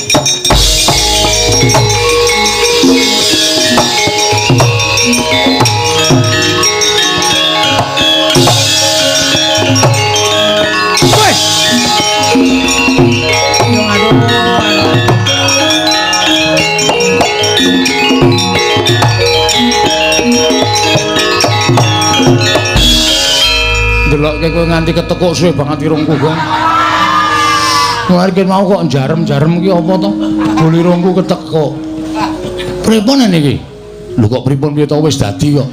Delokke kowe nganti ketekuk suwe banget irungku, Gong. Mulane mau kok jarem-jarem ki apa to? Bol irungku ketekuk. Pripun niki? Lho kok pripun piye to wis dadi kok.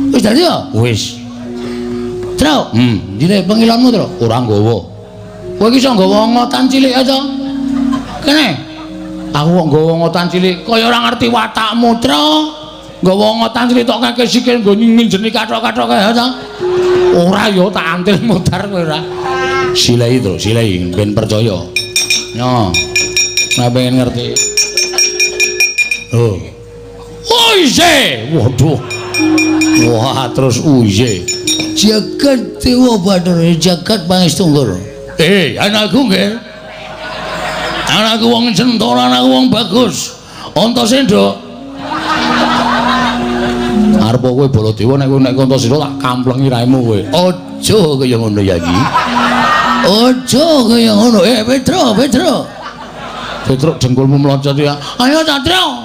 Wis dadi ya? Wis. Tru. Ndine pengilonmu, Tru? Ora nggawa. Kowe iki iso nggawa ngotan cilik to? Kene. Aku kok nggawa ngotan cilik kaya ora ngerti watakmu, Tru. Nggawa ngotan cilik tok kakek sikil nggo nginjeni kathok-kathok kae to. Ora ya tak antil mudar kowe ora. Silai to, silai ben percaya. Nyo. Nek pengen ngerti. Oh. Uiye. Waduh. Wah, terus uiye. Jagat Dewa Bathara, jagat Pangestunggur. Anakku nggih. Anakku wong centara, anakku wong bagus. Antasena. Arep kowe Baladewa nek kowe nek Antasena tak kamplengi raimu kowe. Aja kaya ngono ya iki. Aja kaya ngono. Petro, Petro. Petruk dengkulmu mlocot ya. Ayo Satrio.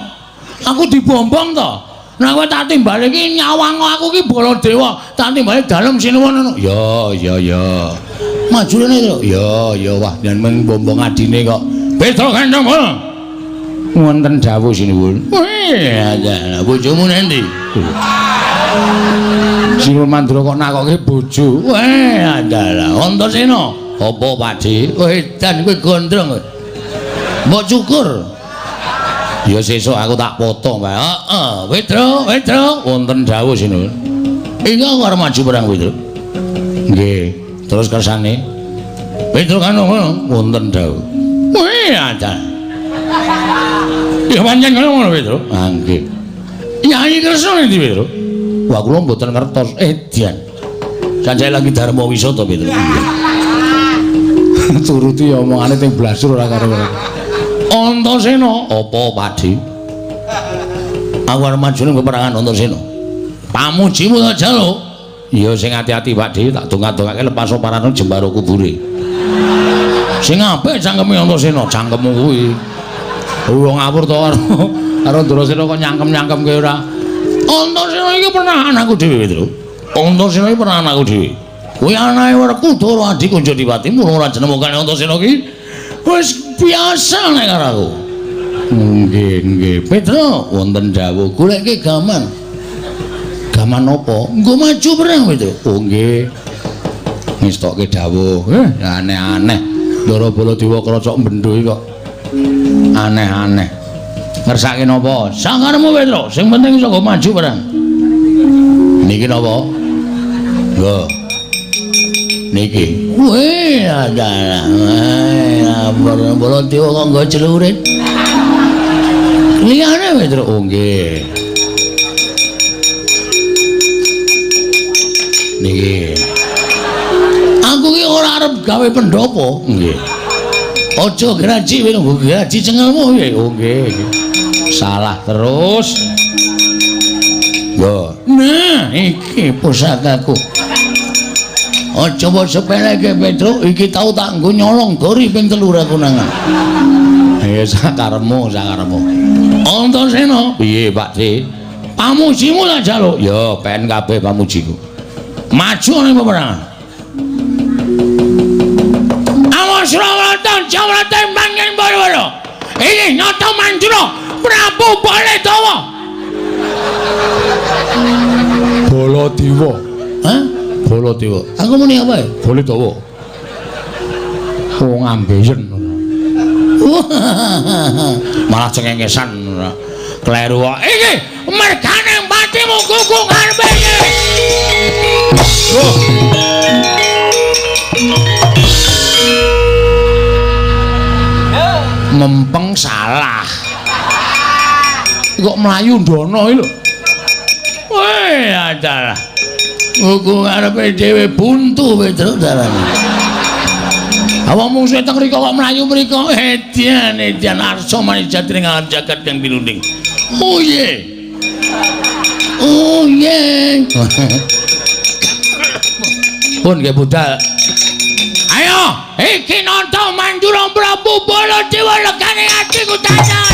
Aku dibombong to. Nek kowe tak timbali iki nyawang aku iki Baladewa, tak timbali dalem sinuwun ngono. Ya, ya, ya. Maju rene, Tru. Ya, ya wah yen men bombong adine kok. Petruk Gandong. Wonten dawuh sinuwun. Wih, ada bojomu nendi? Sinuwun Mandura kok nakoke bojo. Wih, adalah Antasena. Apa, Pakde? Wedan kowe gondrong kowe. Mbok cukur. Ya sesuk aku tak potong, Pak. Heeh, Petro, Petro. Wonten dawuh sinuwun. Iki aku arep maju perang, Petro. Nggih. Terus kersane? Petro kan ngono, wonten dawuh. Wih, ada. Ya pancen ngono Petro. Ah nggih. Yayi Kresna endi Petro? Wah kula mboten ngertos. Edian. Sanjaya lagi dharma wisata Petro. Turuti ya omongane teng blasur ora karo. Antasena, apa Pakde? Aku arep maju ning peperangan Antasena. Pamujimu ta jaluk. Ya sing ati-ati Pakde, tak dongak-dongake lepas parane jembaro kubure. Sing apik cangkeme Antasena, cangkemmu kuwi. Wong ngawur to karo Antasena kok nyangkem-nyangkemke ora. Antasena iki pernah anakku dhewe, Petro. Antasena iki pernah anakku dhewe. Kuwi anake Werkudara Adi Kunjodipati, mula ora jenemokane Antasena iki wis biasa nek karo aku. Nggih, nggih. Petro, wonten dawuh, goleke gaman. Gaman apa? Nggo maju perang, Petro. Oh nggih. Ngestokke dawuh. Aneh-aneh. Ndara Baladewa krocok bendho iki kok aneh-aneh. Ngersake napa? Sakarepmu Petro, sing penting iso nggo maju perang. Niki napa? Nggo. Niki. Weh, adalah. Baladewa kok nggo celurit. Liyane Petro. Oh nggih. Niki. Aku ki ora arep gawe pendopo. Nggih. Aja graji kowe nggo graji cengelmu piye? Oh nggih. Salah terus. Nggo. Nah, iki pusakaku. Aja mbok sepeleke Petro, iki tau tak nggo nyolong gori ping 3 aku nangan. Sakarepmu, sakarepmu. Antasena, piye Pakde? Pamujimu tak jaluk. Ya, pen kabeh pamujiku. Maju ning peperangan. Awas Rawatan Jawrate manggen Barawara. Iki nyata Mandura Prabu Baladewa. Baladewa. Hah? Baladewa. Aku muni apa ya? Baladewa. Wong ambeien. Malah cengengesan. Kleru kok. Iki mergane patimu kuku ngarepe iki. Oh. Mempeng salah. Kok mlayu ndono iki lho. Weh, adalah. Kuku ngarepe dhewe buntu Petro dalane. Awak mungsuhe teng mriko kok mlayu mriko. Edian, edian arsa manijat ning alam jagat kang pinunding. Oh ye. Oh ye. Pun nggih budal. Ayo, iki nonton Mandura Prabu Baladewa legane atiku tanya.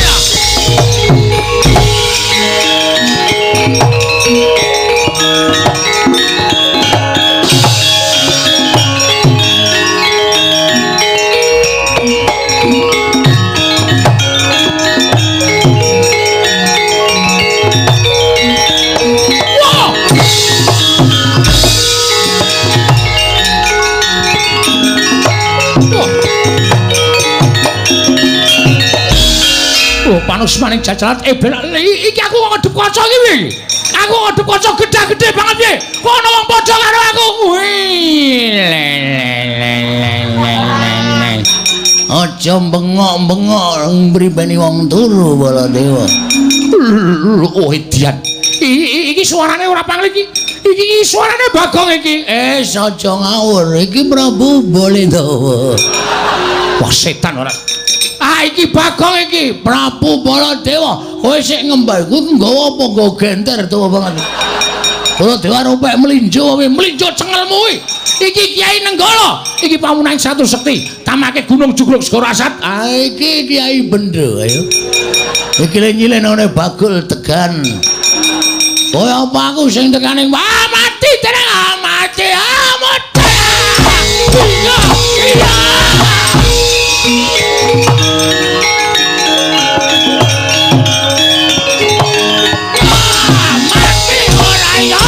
Panusmaning jajalat ebel iki aku kok ngedep kaca iki piye? Aku ngedep kaca gedhe-gedhe banget piye? Kok ana wong padha karo aku? Wih. Aja bengok-bengok mribeni wong turu Baladewa. Oh edian. Iki suarane ora pangli iki. Iki suarane Bagong iki. Aja ngawur, iki Prabu Baladewa. Wah setan ora. Ah iki Bagong iki, Prabu Baladewa. Kowe sik ngembar kuwi nggawa apa nggawa genter tuwa banget. Baladewa ropek mlinjo kowe, mlinjo cengelmu kuwi. Iki Kyai Nenggala, iki pamunaing satu sekti, tamake Gunung Jugruk Segara Asat. Ah iki Kyai Bendho ayo. Iki nyile nang Bagul Tegan. Kowe apa aku sing tekane? Wah mati tenang, ah, mati, ah mati. Iya, iya. Mati ora ya.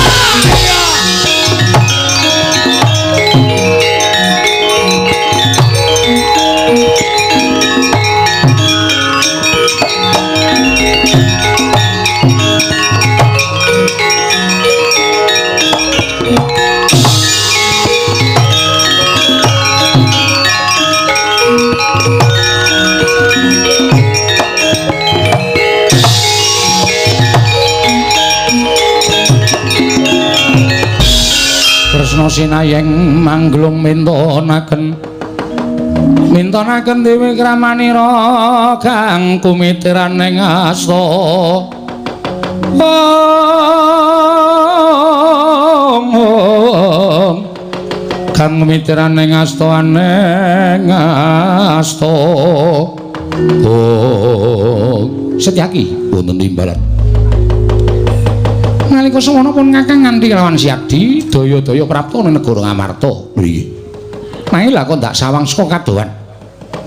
Kresna sinayeng mangglung mintonaken mintonaken dewi kramanira kang kumitiran ing asta. Om kang kumitiran ing asta aneng asta. Om Setyaki wonten timbalan. Nalika semono pun Kakang nganti lawan Siadi daya-daya prapta ning negara Ngamarta. Nggih. Nanging lha kok ndak sawang saka kadohan.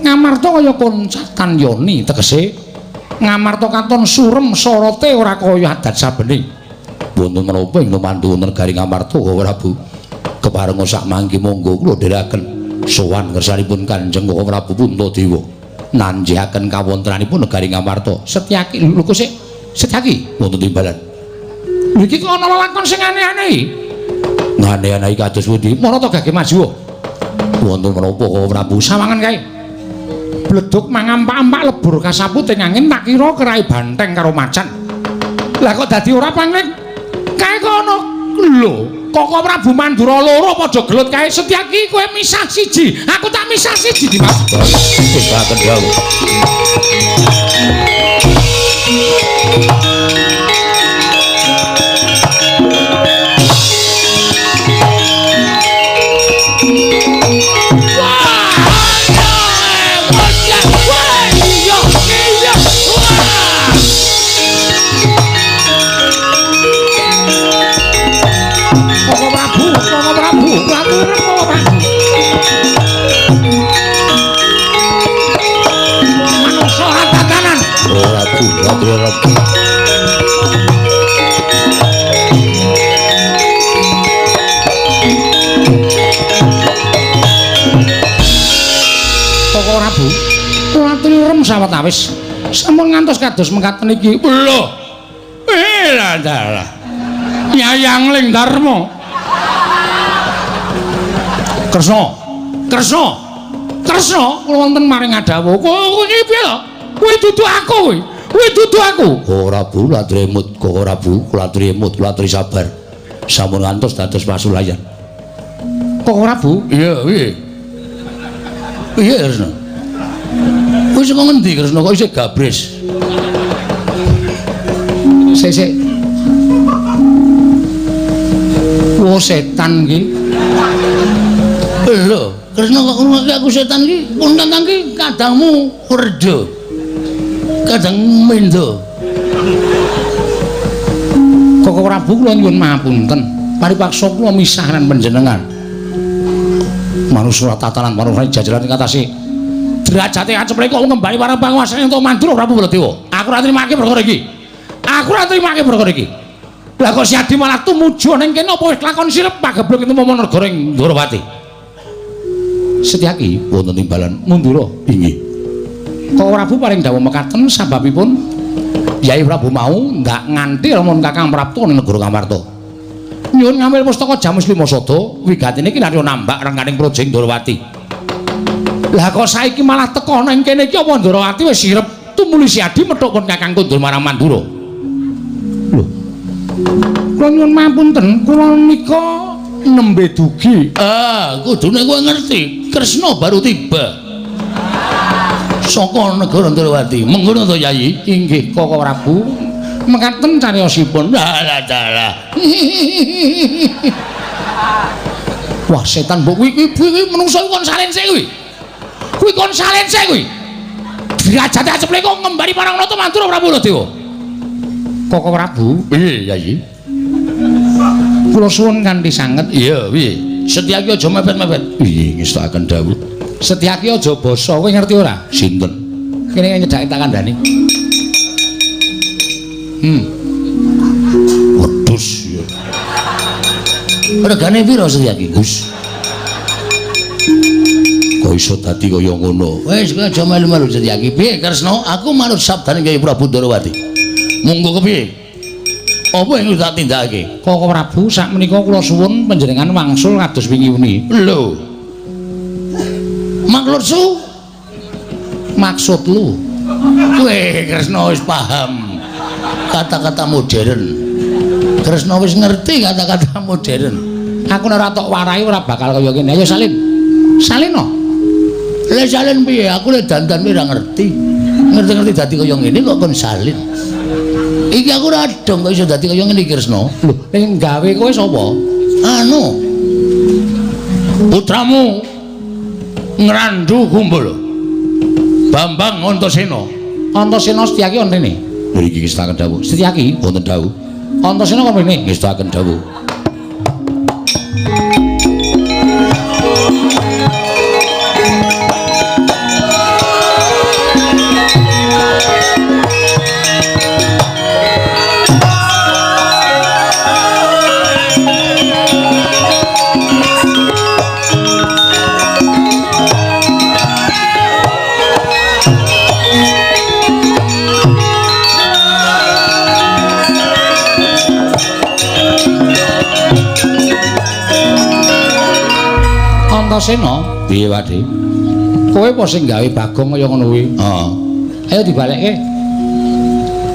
Ngamarta kaya koncatan yoni tegese Ngamarta katon surem sorote ora kaya adat sabene. Wonten menapa ing lumantu wonten negari Ngamarta Prabu? Keparenga sak mangke monggo kula dherekaken sowan ngersanipun Kanjeng Koko Prabu Puntadewa nanjihaken kawontenanipun negari Ngamarta. Setyaki lho kok sik Setyaki wonten timbalan. Iki kok ana lelakon sing aneh-aneh. Aneh-aneh kados pundi? Marata gage maju. Wonten menapa Koko Prabu? Sawangan kae. Bledug mangampak-ampak lebur kasaput ing angin tak kira kerai banteng karo macan. Lah kok dadi ora pangling? Kae kok ana lho, Koko Prabu Mandura loro padha gelut kae. Setyaki kowe misah siji, aku tak misah siji Dimas. Wis baken dawuh. Koko Prabu, kula aturi sawetawis sampun ngantos kados mekaten iki. Lho. Eh dalah. Yayang Ling Darma. Kresna. Kresna. Kresna kula wonten maring adawuh. Kowe iki piye to? Kuwi dudu aku kuwi. Kuwi dudu aku. Koko Prabu kula aturi emut, Koko Prabu kula aturi emut, kula aturi sabar. Sampun ngantos dados pasulayan. Koko Prabu? Iya, piye? Piye Kresna? Kowe saka ngendi Kresna kok isih gabres? Sik sik. Wo setan iki. Lho, Kresna kok ngrungokke aku setan iki? Pun kakang iki kadangmu werja. Kadang mendo. Koko Prabu kula nyuwun mahapunten. Paripaksa kula misah lan panjenengan. Manusura tatanan manusura jajaran ing atase derajate aceplek kok ngembali para panguwasane entuk Mandura Prabu Baladewa. Aku ora trimake perkara iki. Aku ora trimake perkara iki. Lah kok Siadi malah tumuju ning kene apa wis lakon sirep pagebluk itu momo negara ing Ndorowati. Setyaki wonten timbalan Mandura inggih. Koko Prabu paring dawuh mekaten sababipun Yai Prabu mau ndak nganti lamun Kakang Prapta ning negara Ngamarta. Nyuwun ngambil pustaka Jamus Lima Sada wigatine iki narya nambak rengganing praja Ndorowati. Lah kok saiki malah teka nang kene iki apa Ndorowati wis sirep tumuli Siadi methuk pun Kakang kundur marang Mandura. Lho. Kula nyuwun mapunten, kula nika nembe dugi. Ah, kudune kowe ngerti, Kresna baru tiba. Saka negara Ndrawati. Mengkono to, Yayi? Inggih, Koko Prabu. Mekaten cariyosipun. Dalah dalah. Wah, setan mbok kuwi kuwi menungso kon salen sik kuwi. Kuwi kon salen sik kuwi. Derajate aceple kok ngembari marang Nata Mandura Prabu Baladewa. Koko Prabu, piye, Yayi? Kula suwun kanthi sanget. Iya, piye? Setyaki aja mepet-mepet. Piye ngestakaken dawuh? Setyaki aja basa, kowe ngerti ora? Sinten? Kene nyedhaki tak kandhani. Wedhus ya. Regane pira Setyaki? Gus. Kok iso dadi kaya ngono? Wis kowe aja melu-melu Setyaki. Piye Kresna? Aku manut sabdane Kyai Prabu Ndrawati. Monggo kepiye? Apa yang tak tindakake? Koko Prabu, sakmenika kula suwun panjenengan wangsul kados wingi uni. Lho. Maksud maksud lu? Kowe Kresna wis paham kata-kata modern. Kresna wis ngerti kata-kata modern. Aku nek ora tok warai ora bakal kaya ngene. Ayo salin. Salin no. Lah salin piye? Aku lek dandan ora ngerti. Ngerti-ngerti dadi kaya ngene kok kon salin. Iki aku ora dong kok iso dadi kaya ngene iki Kresna. Lho, sing gawe kowe sapa? Anu. Putramu Ngrandu Kumbul. Bambang Antasena. Antasena Setyaki wonten rene. Mriki ngestakaken dawuh. Setyaki wonten dawuh. Antasena kok rene? Ngestakaken dawuh. Antasena, piye Pakde? Kowe apa sing gawe Bagong kaya ngono kuwi? Heeh. Ayo dibalekke.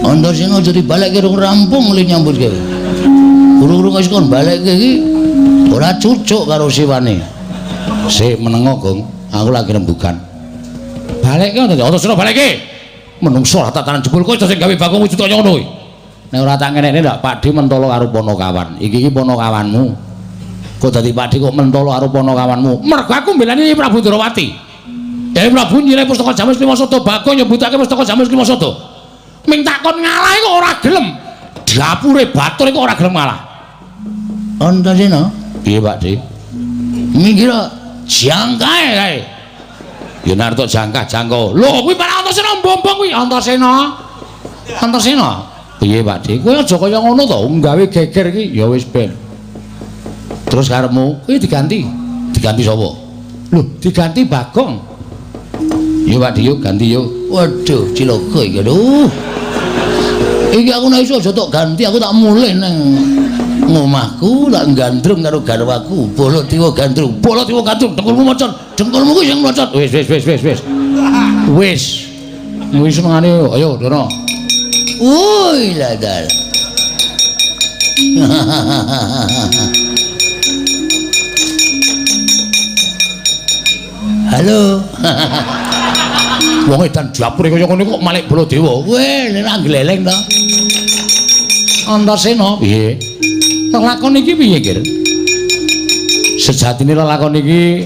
Antasena aja dibalekke rung rampung li nyambut gawe. Urung-urung wis kon balekke iki ora cucuk karo siwane. Sik menengo, Gong. Aku lagi rembugan. Balekke Antasena balekke. Menungso ora tatanan jebul kowe sing gawe Bagong wujud kaya ngono kuwi. Nek ora tak ngenekne ndak Pakde mentolo karo Panakawan. Iki iki Panakawanmu. Kok dadi Pakde kok mentolo karo Panakawanmu? Mergo aku mbelani Prabu Ndrawati. Dewi Prabu nyilih pustaka Jamus Klimasada, Bagong nyebutake pustaka Jamus Klimasada. Ming takon ngalah kok ora gelem. Dapure batur kok ora gelem ngalah. Antasena, piye Pakde? Minggir jangkae kae. Ya nek tok jangkah jangko. Lho kuwi para Antasena mbombong kuwi Antasena. Antasena, piye Pakde? Kowe aja kaya ngono to, gawe geger iki ya wis ben. Terus karepmu kuwi diganti. Diganti sapa? Lho, diganti Bagong. Yo Pakde yo ganti yo. Waduh, cilaka iki aduh. Iki aku nek iso aja tok ganti, aku tak mulih nang ngomahku, tak gandrung karo garwaku. Baladewa gandrung, Baladewa gandrung, dengkulmu mocot, dengkulmu kuwi sing mocot. Wis wis wis wis wis. Wis. Wis senengane ayo Dono. Woi ladal. Halo. Wong edan dapure kaya ngono kok malik Baladewa. Weh, nek gleleng to. Antasena, piye? Lelakon iki piye, Gir? Sejatine lelakon iki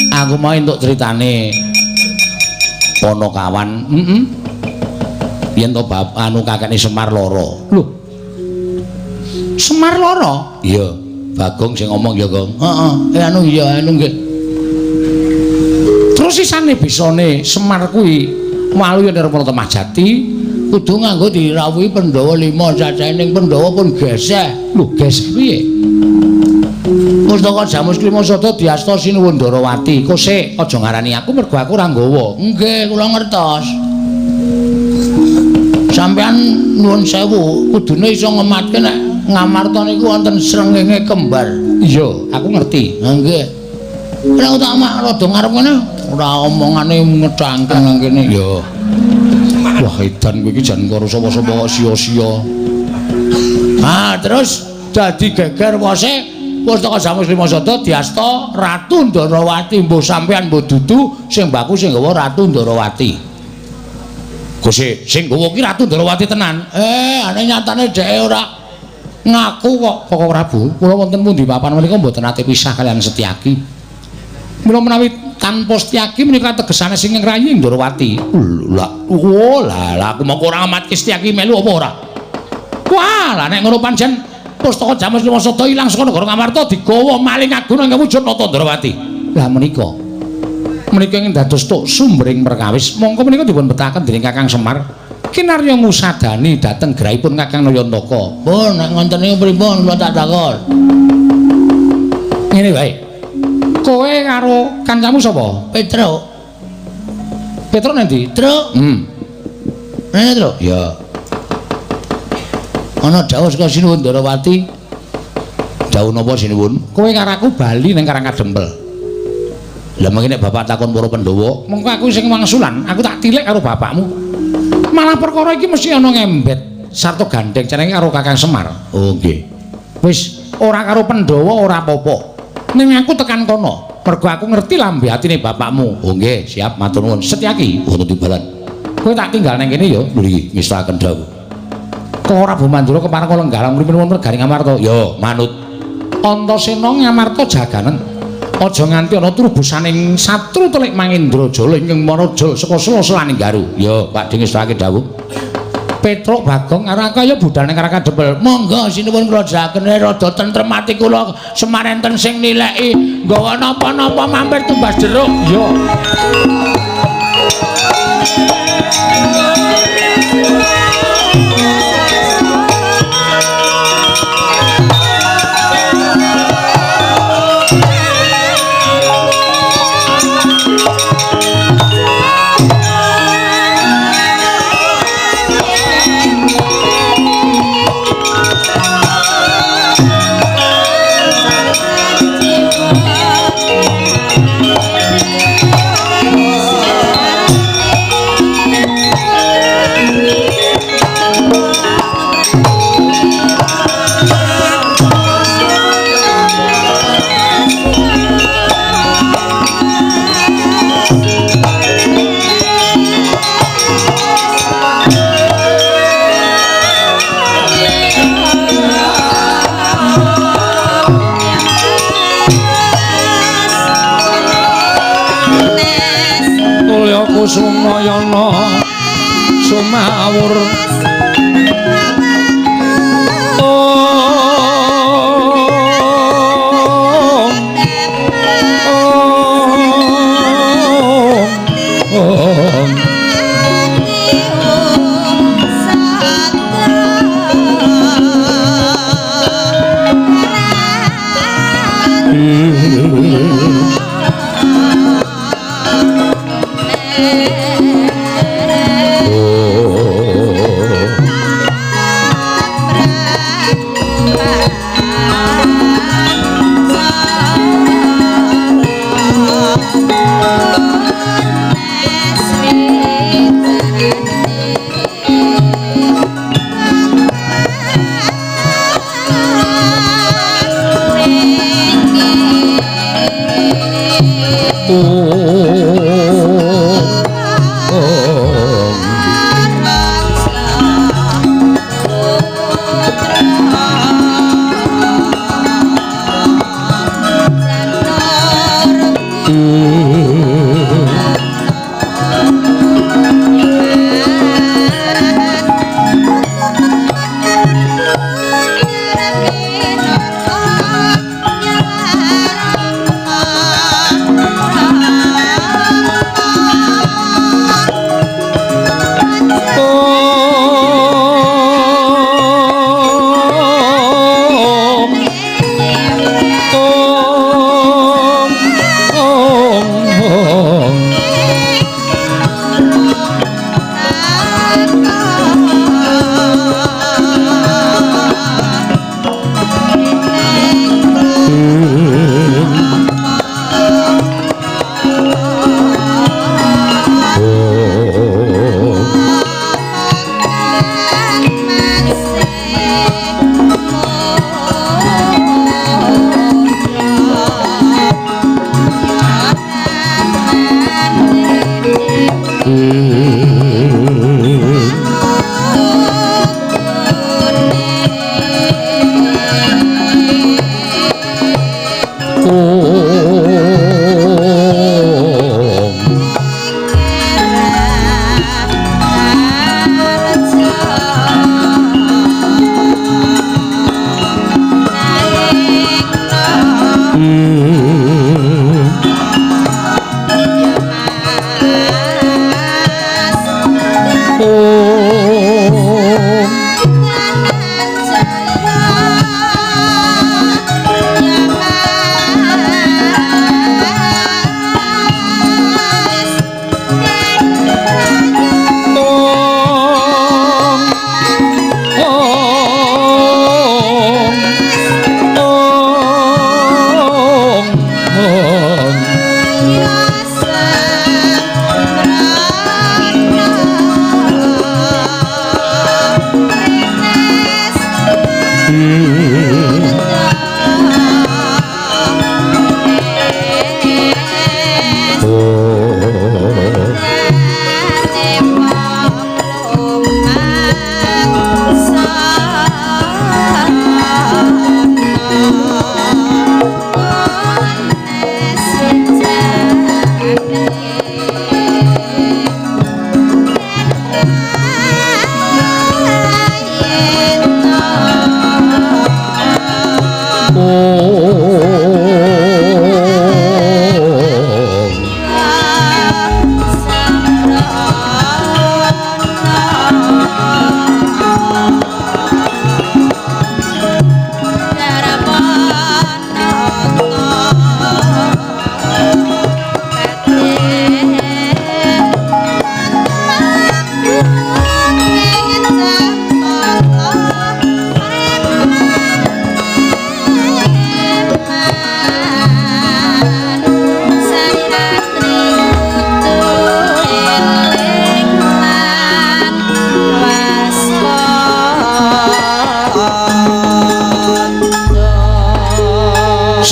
aku mau entuk critane Panakawan. Heeh. Yen to bab anu kakekne Semar lara. Lho. Semar lara? Iya, Bagong sing ngomong ya, Gong. Heeh, anu iya anu nggih. Terus sisane bisane Semar kuwi waluya Nirmala Temah Jati kudu nganggo dirawuhi Pandhawa 5 cacahe ning Pandhawa pun geseh. Lho, geseh piye? Pustaka Jamus Klimasada diasta Sinuwun Ndarawati. Kok sik aja ngarani aku mergo aku ora nggawa. Nggih, kula ngertos. Sampeyan nuwun sewu, kudune iso ngematke nek Ngamarta niku wonten srengenge kembar. Iya, aku ngerti. Ha nggih. Nek tak mak rada ngarep ngene ora omongane ngecangkeng nang kene. Ya. Wah, edan kowe iki jan karo sapa-sapa kok sia-sia. Ah, terus dadi geger wose Pustaka Jamus Klimasada diasta Ratu Ndarawati. Mbuh sampeyan mbuh dudu sing baku sing nggawa Ratu Ndarawati. Gusti, sing nggawa ki Ratu Ndrawati tenan. Ane nyatane dheke ora ngaku kok. Koko Prabu, kula wonten pundi papan menika mboten nate pisah kaliyan Setyaki. Mila menawi tanpa Setyaki menika tegesane sing ngrayi Ndrawati. Lah, oh lah aku mongko ora amatke Setyaki melu apa ora? Wah, lah nek ngono pancen pustaka Jamus Lumasada ilang saka negara Ngamarta digawa maling aguna ing wujud Nata Ndrawati. Lah menika menika ingkang dados tuk sumbering perkawis. Mongko menika dipun betahaken dening Kakang Semar kinarya ngusadani dhateng grahipun Kakang Nayantaka. Pun nek ngoten niku pripun kula tak takon. Ngene wae. Kowe karo kancamu sapa? Petruk. Petruk nang ndi? Truk. Rene, Truk. Ya. Ana dawuh saka Sinuwun Ndrawati. Dawuh napa Sinuwun? Kowe karo aku bali ning Karang Kadempel. Lah mengki nek bapak takon para Pandhawa, mengko aku sing wangsulan, aku tak tilik karo bapakmu. Malah perkara iki mesti ana ngembet sarta gandeng cenenge karo Kakang Semar. Oh nggih. Wis ora karo Pandhawa ora apa-apa. Ning aku tekan kono, mergo aku ngerti lambe atine bapakmu. Oh nggih, siap matur nuwun. Setyaki ngono timbalan. Kowe tak tinggal nang kene ya, lho iki ngestakaken dawuh. Kok ora Prabu Mandura kepareng lenggah ngrimin wonten Garing Amarta? Ya, manut. Antasena Ngamarta jaganen. Aja nganti ana trubusaning satru telik Mangendrajala ingkang manajal saka sela-selaning garu. Ya, Pak Ding ngestake dawuh. Petruk Bagong karo aku ya budal ning Karang Kadempel. Monggo sinuwun kula jagene rada tentrem ati kula Semar enten sing nileki nggawa napa-napa mampir tumbas jeruk. Ya. Kusumayana sumawur om om om.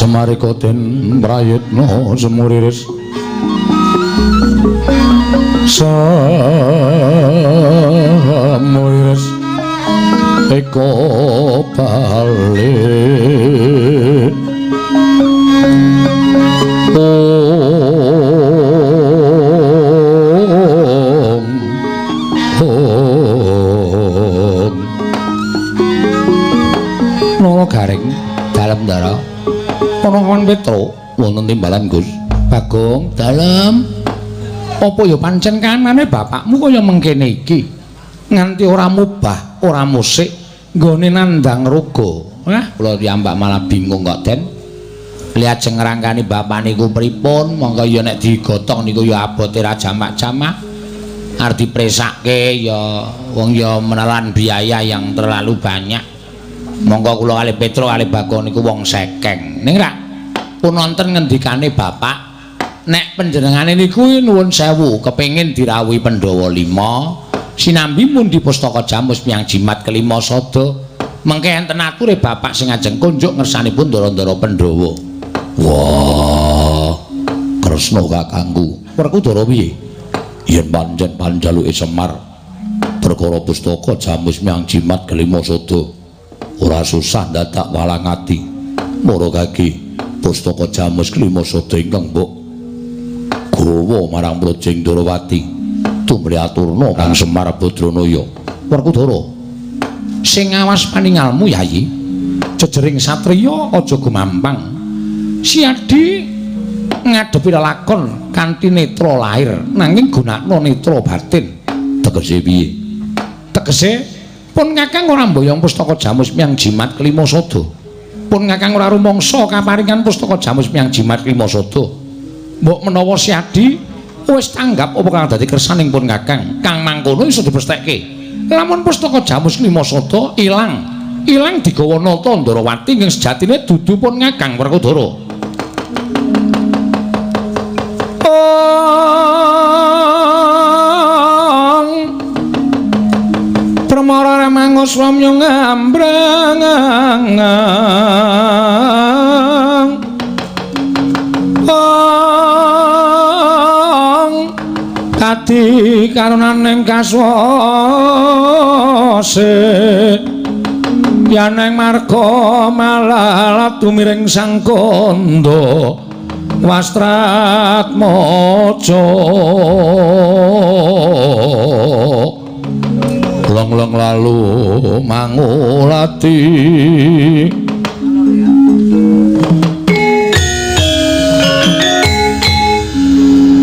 Semarika den prayitna semuriris semuriris eko bali ong ong Nara Garing dalem Ndara ana kawan Petro wonten timbalan Gus Bagong dalem. Apa ya pancen kanane bapakmu kaya mengkene iki nganti ora mubah ora musik nggone nandhang raga. Wah, kula piyambak malah bingung kok Den. Lajeng ngrangkani bapak niku pripun? Monggo ya nek digotong niku ya abote ra jamak-jamak. Arep dipresake ya wong ya menelan biaya yang terlalu banyak. Monggo kula kalih Petro kalih Bagong niku wong sekeng. Ning rak pun wonten ngendikane bapak nek panjenengane niku nuwun sewu kepengin dirawuhi Pandhawa 5 sinambi mundi pustaka Jamus Miang Jimat kelima sada mengke enten ature bapak sing ajeng kunjuk ngersanipun ndara-ndara Pandhawa. Wah, Kresna kakangku. Werkudara piye? Yen pancen panjaluke Semar perkara pustaka Jamus Miang Jimat kelima sada ora susah dadak walang ati. Mara kaki pustaka Jamus kelima sada ingkang mbok gawa marang Mrojeng Ndorowati tumrih aturna kang Semar Badranaya. Werkudara sing ngawas paningalmu Yayi, jejering satriya aja gumampang. Siadi ngadepi lelakon kanthi netra lahir nanging gunakna netra batin. Tegese piye? Tegese pun kakang ora mboyong pustaka Jamus Miang Jimat kelima sada. Pun kakang ora rumangsa kaparingan pustaka Jamus Miang Jimat kelima sada. Mbok menawa Siadi wis tanggap apa kang dadi kersaning pun kakang, kang mangkono iso dipestheke. Lamun pustaka Jamus kelima sada ilang, ilang digawa Nata Ndorowati ingkang sejatine dudu pun kakang Werkudara. Permara ramangus lamyo ngambrang ong kadi karunaning kaswase yaneng marga malalat tumiring sang kandha wastratmaja long-long lalu mangulati.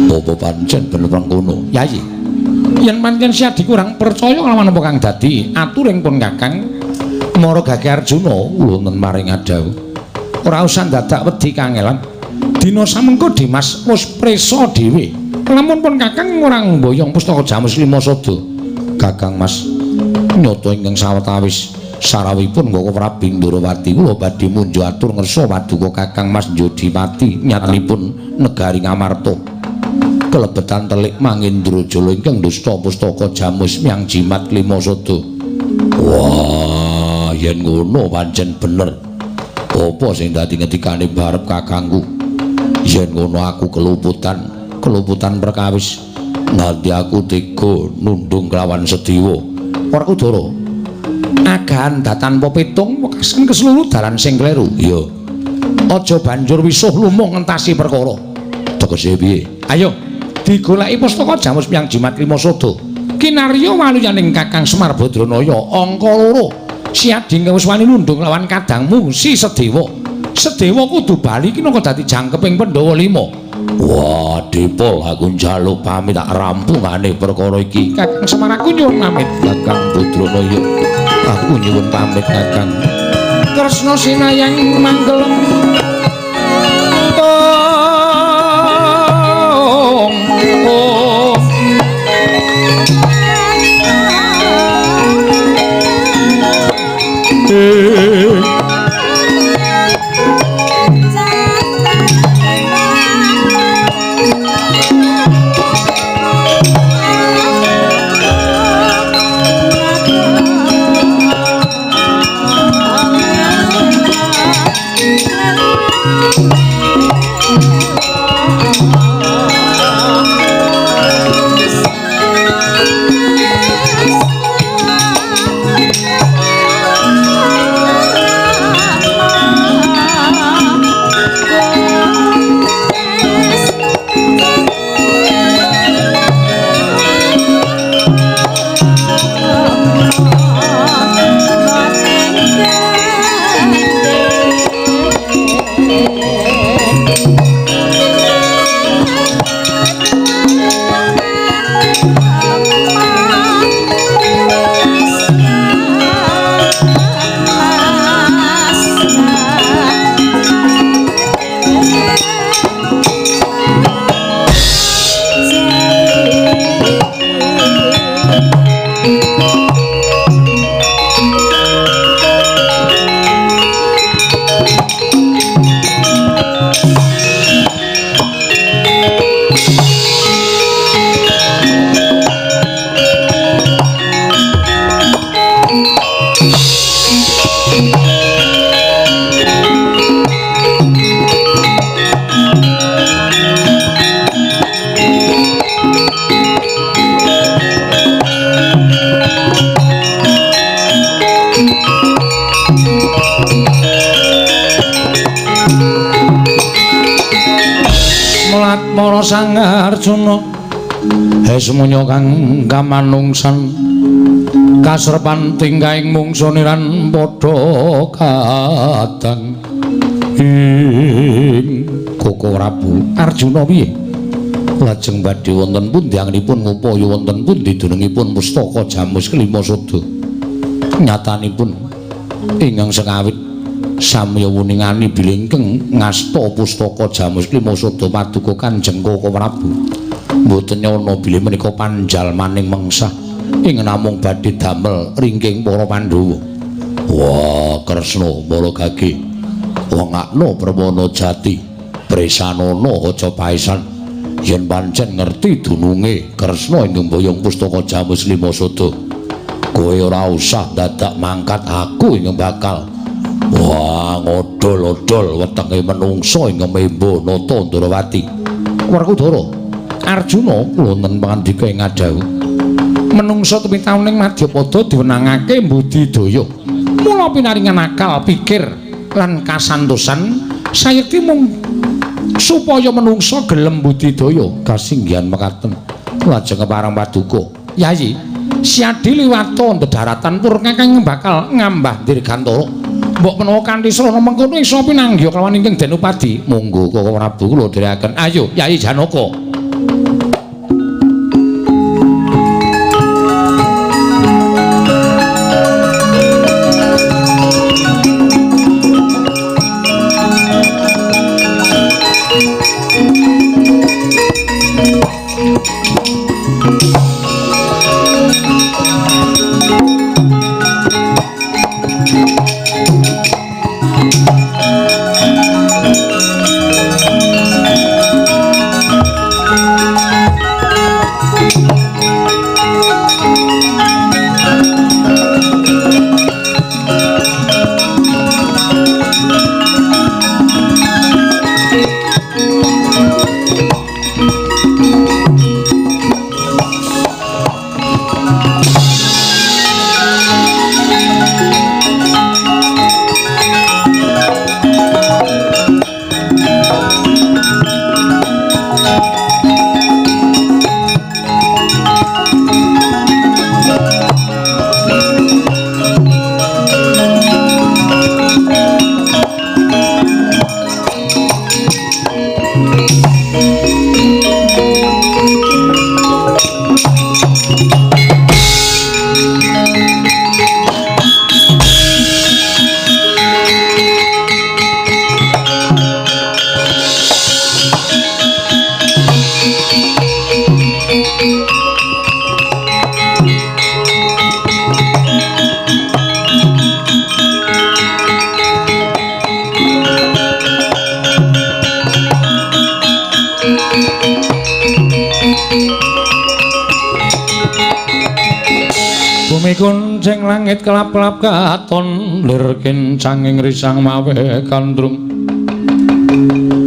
Apa pancen bener mengkono Yayi? Yen pancen Siadi kurang percaya kelawan apa kang dadi aturing pun kakang Mara Gage Arjuna wonten maring adhawuh. Ora usah dadak wedi kangelan. Dina samengko Dimas wis prisa dhewe. Lamun pun kakang ora mboyong pustaka Jamus lima sada. Kakang Mas nyata ingkang sawetawis sarawipun Ngoko Prabu Ndorowati kula badhe munjuk atur ngersa paduka Kakang Mas Jodipati nyatanipun negari Ngamarta. Kelebetan telik Mangindrajala ingkang dusta pustaka Jamus Miang Jimat lima sada. Wah, yen ngono pancen bener. Apa sing dadi ngendikane barep kakangku? Yen ngono aku keluputan, keluputan perkawis. Nganti aku tega nundung kelawan Sediwa. Werkudara, agahan datanpa pitung wekasan keseluruh dalan sing kleru. Iya. Aja banjur wisuh lumung ngentasi perkara. Tegese piye? Ayo digoleki pustaka Jamus Miang Jimat lima sada. Kinarya waluyaning Kakang Semar Badranaya angka loro. Siadi ingkang wis wani nundung lawan kadangmu si Sedewa. Sedewa kudu bali kinangka dadi jangkeping Pandhawa 5. Wah, Dipol aku njaluk pamit tak rampungane perkara iki. Kakang Semar aku nyuwun pamit. Kakang Badranaya aku nyuwun pamit Kakang. Kresna sinayang manggelem. Oh. Atmara Sang Arjuna hesmunya kang kamanungsan kasrepan tingkahing mungsu niran padha kadang ing Koko Prabu Arjuna piye lajeng badhe wonten pundi anggenipun ngupaya wonten pundi dunungipun pustaka Jamus Kelima Sada nyatanipun ingkang sekawit samya wuningani bilih ingkang ngasta pustaka Jamus Kelima Sada paduka Kanjeng Koko Prabu mboten nyana bilih menika panjalmaning mengsah ing namung badhe damel ringking para Pandhawa. Wah, Kresna mala gage wongakno Permana Jati presanana aja paesan yen pancen ngerti dununge Kresna ingkang mboyong pustaka Jamus Lima Sada kowe ora usah dadak mangkat aku ingkang bakal wah ngodol-odol wetenge menungsa ingkang membo Nata Ndrawati. Werkudara Arjuna wonten pangandika ing ngadhawuh menungsa tumitaun ing madyapada diwenangake mbudidaya mula pinaringan akal pikir lan kasantosan sayekti mung supaya menungsa gelem budidaya kasinggihan mekaten lajeng kepareng paduka Yayi siadi liwata dedaratan pur kakang bakal ngambah dirgantara mbok menawa kanthi srana mengkono iso pinanggih kelawan ingkang Denupadi. Monggo Koko Prabu kula dherekaken. Ayo Yayi Janaka. Kuncing langit kelap-kelap katon lir kincanging risang mawe kandrung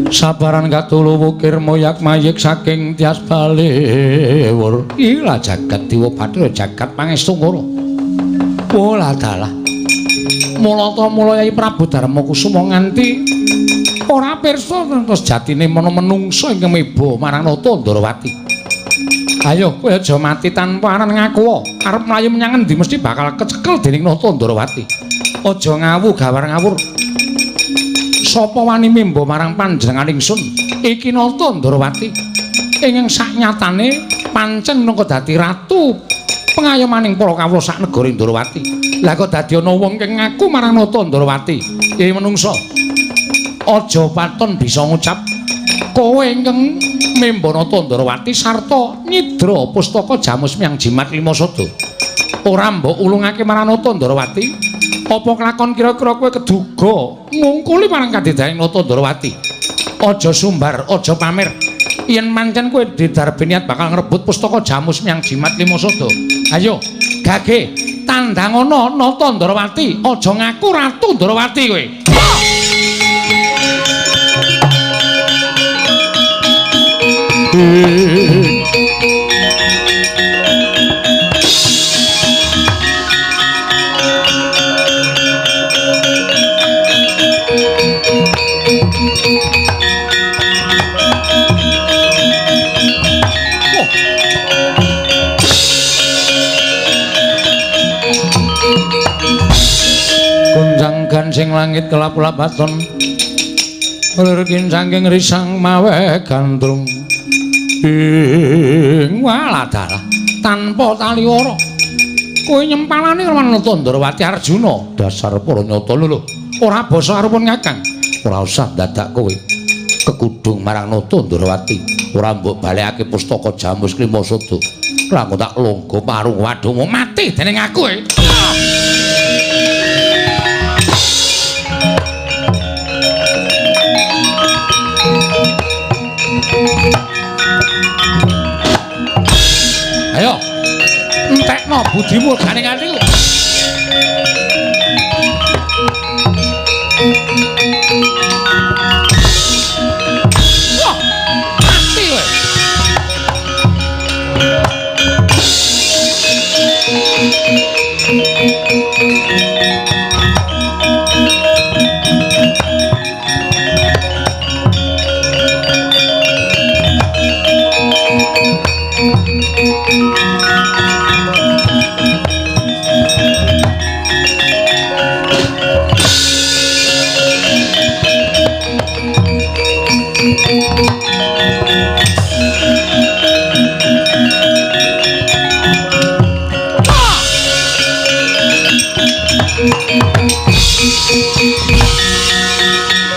sabaran katulu wukir moyak mayik saking tias balewur. Ila jagat dewa bathara jagat pangestu ngoro. Olah dalah mulata mula Yai Prabu Darma Kusuma nganti ora pirsa terus jatine ana menungsa ingkang meba marang Nata Ndrawati. Ayo kowe aja mati tanpa aran ngaku. Arep mlayu menyang endi mesti bakal kecekel dening Nata Ndrawati. Aja ngawu gawar ngawur. Sapa wani mimba marang panjenengan ingsun? Iki Nata Ndrawati. Ingkang saknyatane pancen nangka dadi ratu pengayomaning para kawula sak negara Ndrawati. Lah kok dadi ana wong kang ngaku marang Nata Ndrawati? Iki menungsa. Aja paton bisa ngucap kowe ingkang memba Nata Ndrawati sarta nyidra pustaka Jamus Miang Jimat Lima Sada. Ora mbok ulungake marang Nata Ndrawati, apa kelakon kira-kira kowe keduga ngungkuli marang kadedaning Nata Ndrawati? Aja sumbar, aja pamer. Yen pancen kowe didarbe niat bakal ngrebut pustaka Jamus Miang Jimat Lima Sada. Ayo, gage tandangana Nata Ndrawati, aja ngaku Ratu Ndrawati kowe. Enjing langit kelap-kelap aton. Lir kincangking risang mawe gandrung. Ing waladalah tanpa taliwara. Kowe nyempalane lawan Nata Ndrawati Arjuna. Dasar para nyata lho. Ora basa arepun Kakang. Ora usah dadak kowe kekudung marang Nata Ndrawati. Ora mbok balekake pustaka Jamus Klima Sada. Lah tak longgo parung waduhmu mati dening aku. Ayo entekno budimu ganing atiku. Wah, mati kowe.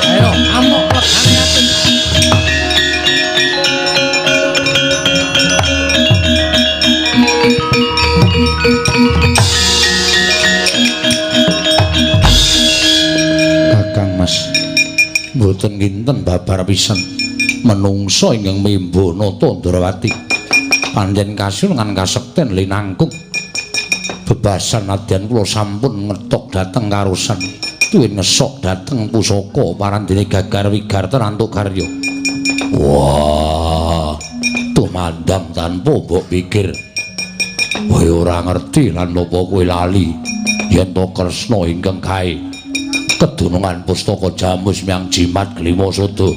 Ayo, amuk legane ati. Kakang Mas, mboten kinten babar pisan menungsa ingkang mimba Nata Ndrawati. Pancen kasungan kasekten linangkung. Bebasan nadyan kula sampun ngetok dhateng karosan. Tuwin ngesok dhateng pusaka parandene Gagar Wigarta rantuk karya. Wah, tumandang tanpa mbok pikir. Kowe ora ngerti lan napa kowe lali yen to Kresna ingkang kae kedunungan pustaka Jamus miang jimat Klima Sada.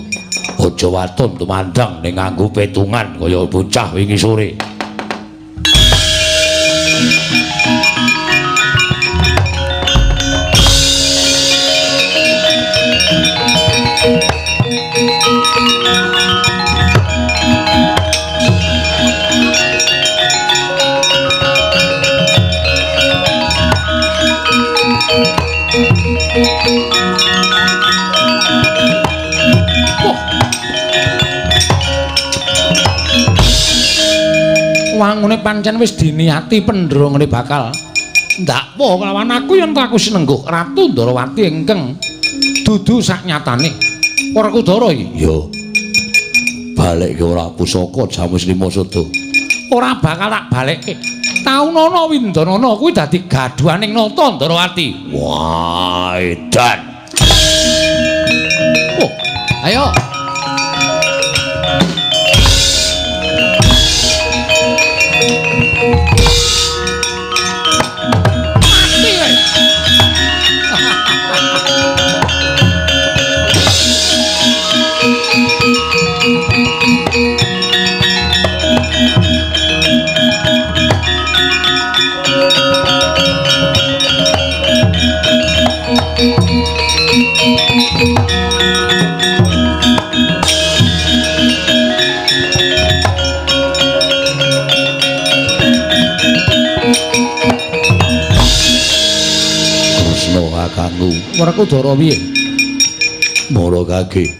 Aja waton tumandang ning nganggo petungan kaya bocah wingi sore. Wangune pancen wis diniati pendra ngene bakal ndakwa kelawan aku yen aku sinengguh Ratu Ndrawati ingkang dudu saknyatane Werkudara iki. Ya. Balekke ora pusaka Jamus Lima Sada. Ora bakal tak balekke. Taunana Windanana kuwi dadi gaduhaning Nata Ndrawati. Wah, edan. Oh, ayo. Werkudara piye? Mara kage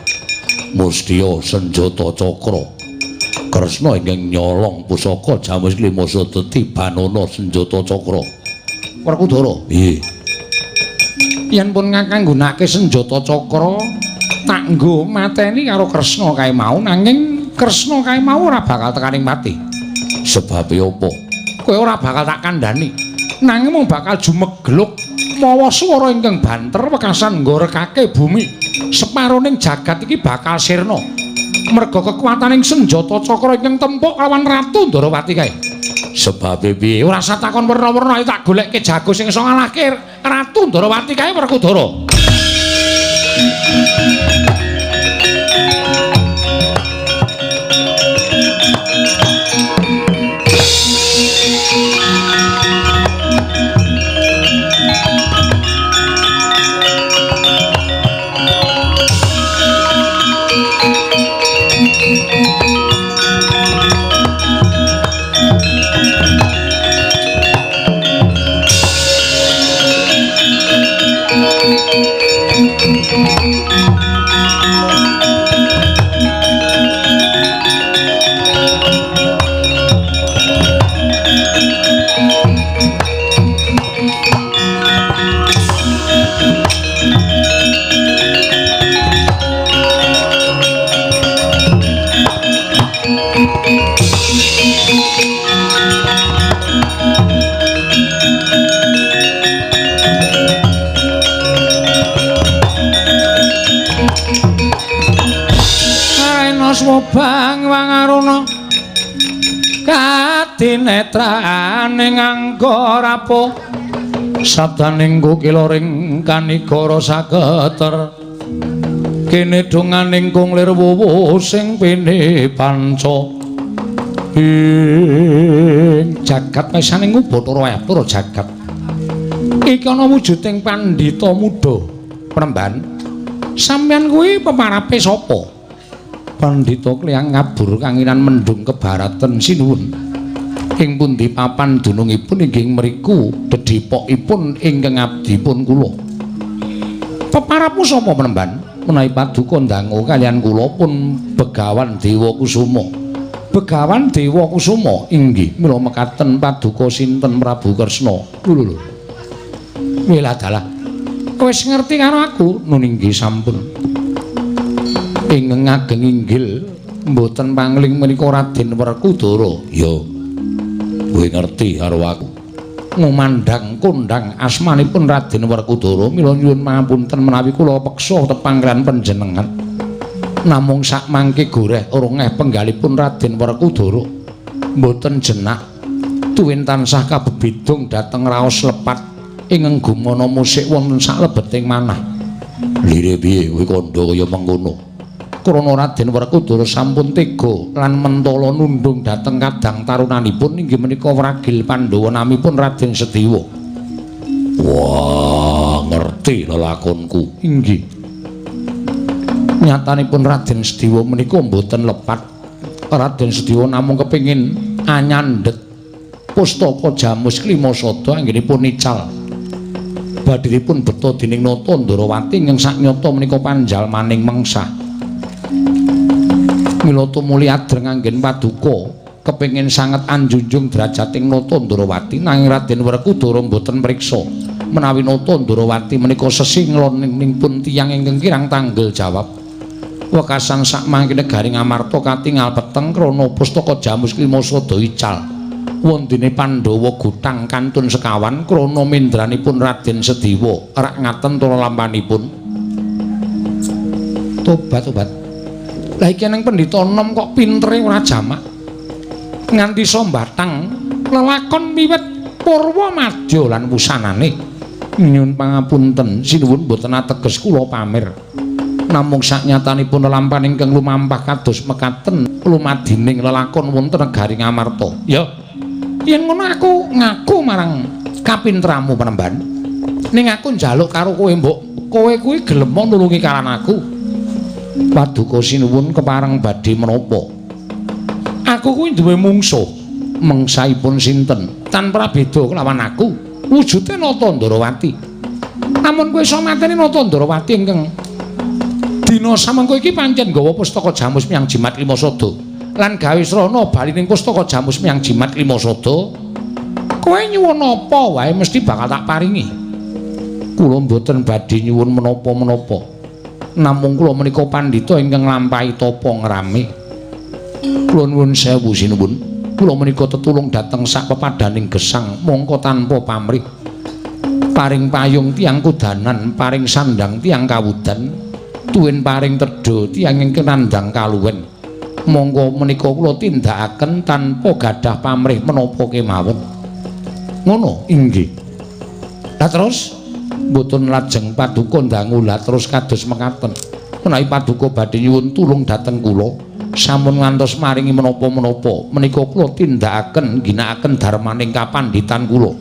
Mustya senjata cakra. Kresna ingkang nyolong pusaka Jamus Klima Sada tibanana senjata cakra. Werkudara piye? Yen pun Kakang nggunakake senjata cakra tak nggo mateni karo Kresna kae mau, nanging Kresna kae mau ora bakal tekaning mati. Sebabe apa? Kowe ora bakal tak kandhani. Nanging mung bakal jumegluk mawa swara ingkang banter wekasan nggorekake bumi. Separoning jagat iki bakal sirna merga kekuataning senjata cakra ingkang tempuk lawan Ratu Ndrawati kae. Sebabe piye? Ora usah takon werna-werna, ayo tak golekke jago sing iso ngalahke Ratu Ndrawati kae Werkudara. Aswa bang wangaruna kadinetrane nganggo rapuh sabdaning kukila ring kanigara saketer kene donganing kung lir wuwu sing pene panca ing jagat pisaning Bathara Bathara jagat iki ana wujuding pandhita muda Premban sampeyan kuwi peparape sapa? Pandhita kliyang ngabur kanginan mendung kebaratan sinuwun ing pundi papan dunungipun inggih mriku dedhipokipun ingkang abdipun kula. Peparapmu sapa Premban? Menawi paduka ndangu kaliyan kula pun Begawan Dewa Kusuma. Begawan Dewa Kusuma inggih mila mekaten paduka sinten Prabu Kresna. Lho lho. Wilah dalah. Wis ngerti karo aku? Nun inggih sampun. Ingkang ageng inggil mboten pangling menika Raden Werkudara. Ya. Kowe ngerti karo aku. Ngumandhang kondhang asmanipun Raden Werkudara mila nyuwun pangapunten menawi kula peksa tepang kaliyan panjenengan. Namung sakmangke goreh urungeh penggalipun Raden Werkudara mboten jenak tuwin tansah kabebidung dhateng raos lepat ing gumana musik wonten saklebeting manah. Lire piye kowe kandha kaya mengkono? Krana Raden Werkudara sampun tega lan mentala nundung dhateng kadang tarunanipun inggih menika wragil Pandhawa namipun Raden Sediwa. Wah, ngerti lelakonku. Inggih. Nyatanipun Raden Sediwa menika mboten lepat. Raden Sediwa namung kepengin anyandhet pustaka Jamus Klimasada anggenipun ical. Badhiripun beta dening Nata Ndrawati ingkang saknyata menika panjalmaning mengsah. Mila tumuli adreng anggen paduka kepengin sanget anjunjung derajating Nata Ndrawati nanging Raden Werkudara mboten mriksa menawi Nata Ndrawati menika sesingloningipun tiyang ingkang kirang tanggel jawab. Wekasan sakmangke negari Ngamarta katingal peteng krana pustaka Jamus Klimasada ical. Wondene Pandhawa gutang kantun sekawan krana mendranipun Raden Sediwa rak ngaten tura lampanipun. Tobat tobat. Lah iki nang pendhita enom kok pintere ora jamak. Nganti iso mbathang lelakon wiwit purwa madya lan wusanane. Nyuwun pangapunten sinuwun mboten ateges kula pamer. Namung saknyatanipun lelampahan ingkang lumampah kados mekaten lumadining lelakon wonten negari Ngamarta. Ya. Yen ngono aku ngaku marang kapintramu Premban. Ning aku njaluk karo kowe mbok kowe kuwi gelem nulungi karan aku. Paduka sinuwun kepareng badhe menapa? Aku kuwi duwe mungsuh, mengsaipun sinten? Tanpa beda kelawan aku, wujude Nata Ndrawati. Namun kowe iso mateni Nata Ndrawati ingkang dina samengko iki pancen nggawa pustaka Jamus Miang Jimat Klimasada lan gawe srana bali ning pustaka Jamus Miang Jimat Klimasada. Kowe nyuwun apa wae mesti bakal tak paringi. Kula mboten badhe nyuwun menapa-menapa. Namung kula menika pandhita ingkang nglampahi tapa ngrame. Kula nuwun sewu sinuwun. Kula menika tetulung dhateng sak pepadaning gesang mongko tanpa pamrih. Paring payung tiyang kudanan, paring sandang tiyang kawudan, tuwin paring tedha tiyang ingkang nandhang kaluwen. Mongko menika kula tindakaken tanpa gadah pamrih menapa kemawon. Ngono inggih. Lah terus mboten lajeng paduka ndangu lah terus kados mekaten. Menawi paduka badhe nyuwun tulung dhateng kula, sampun ngantos maringi menapa-menapa, menika kula tindakaken ginakaken darmaning kapandhitan kula.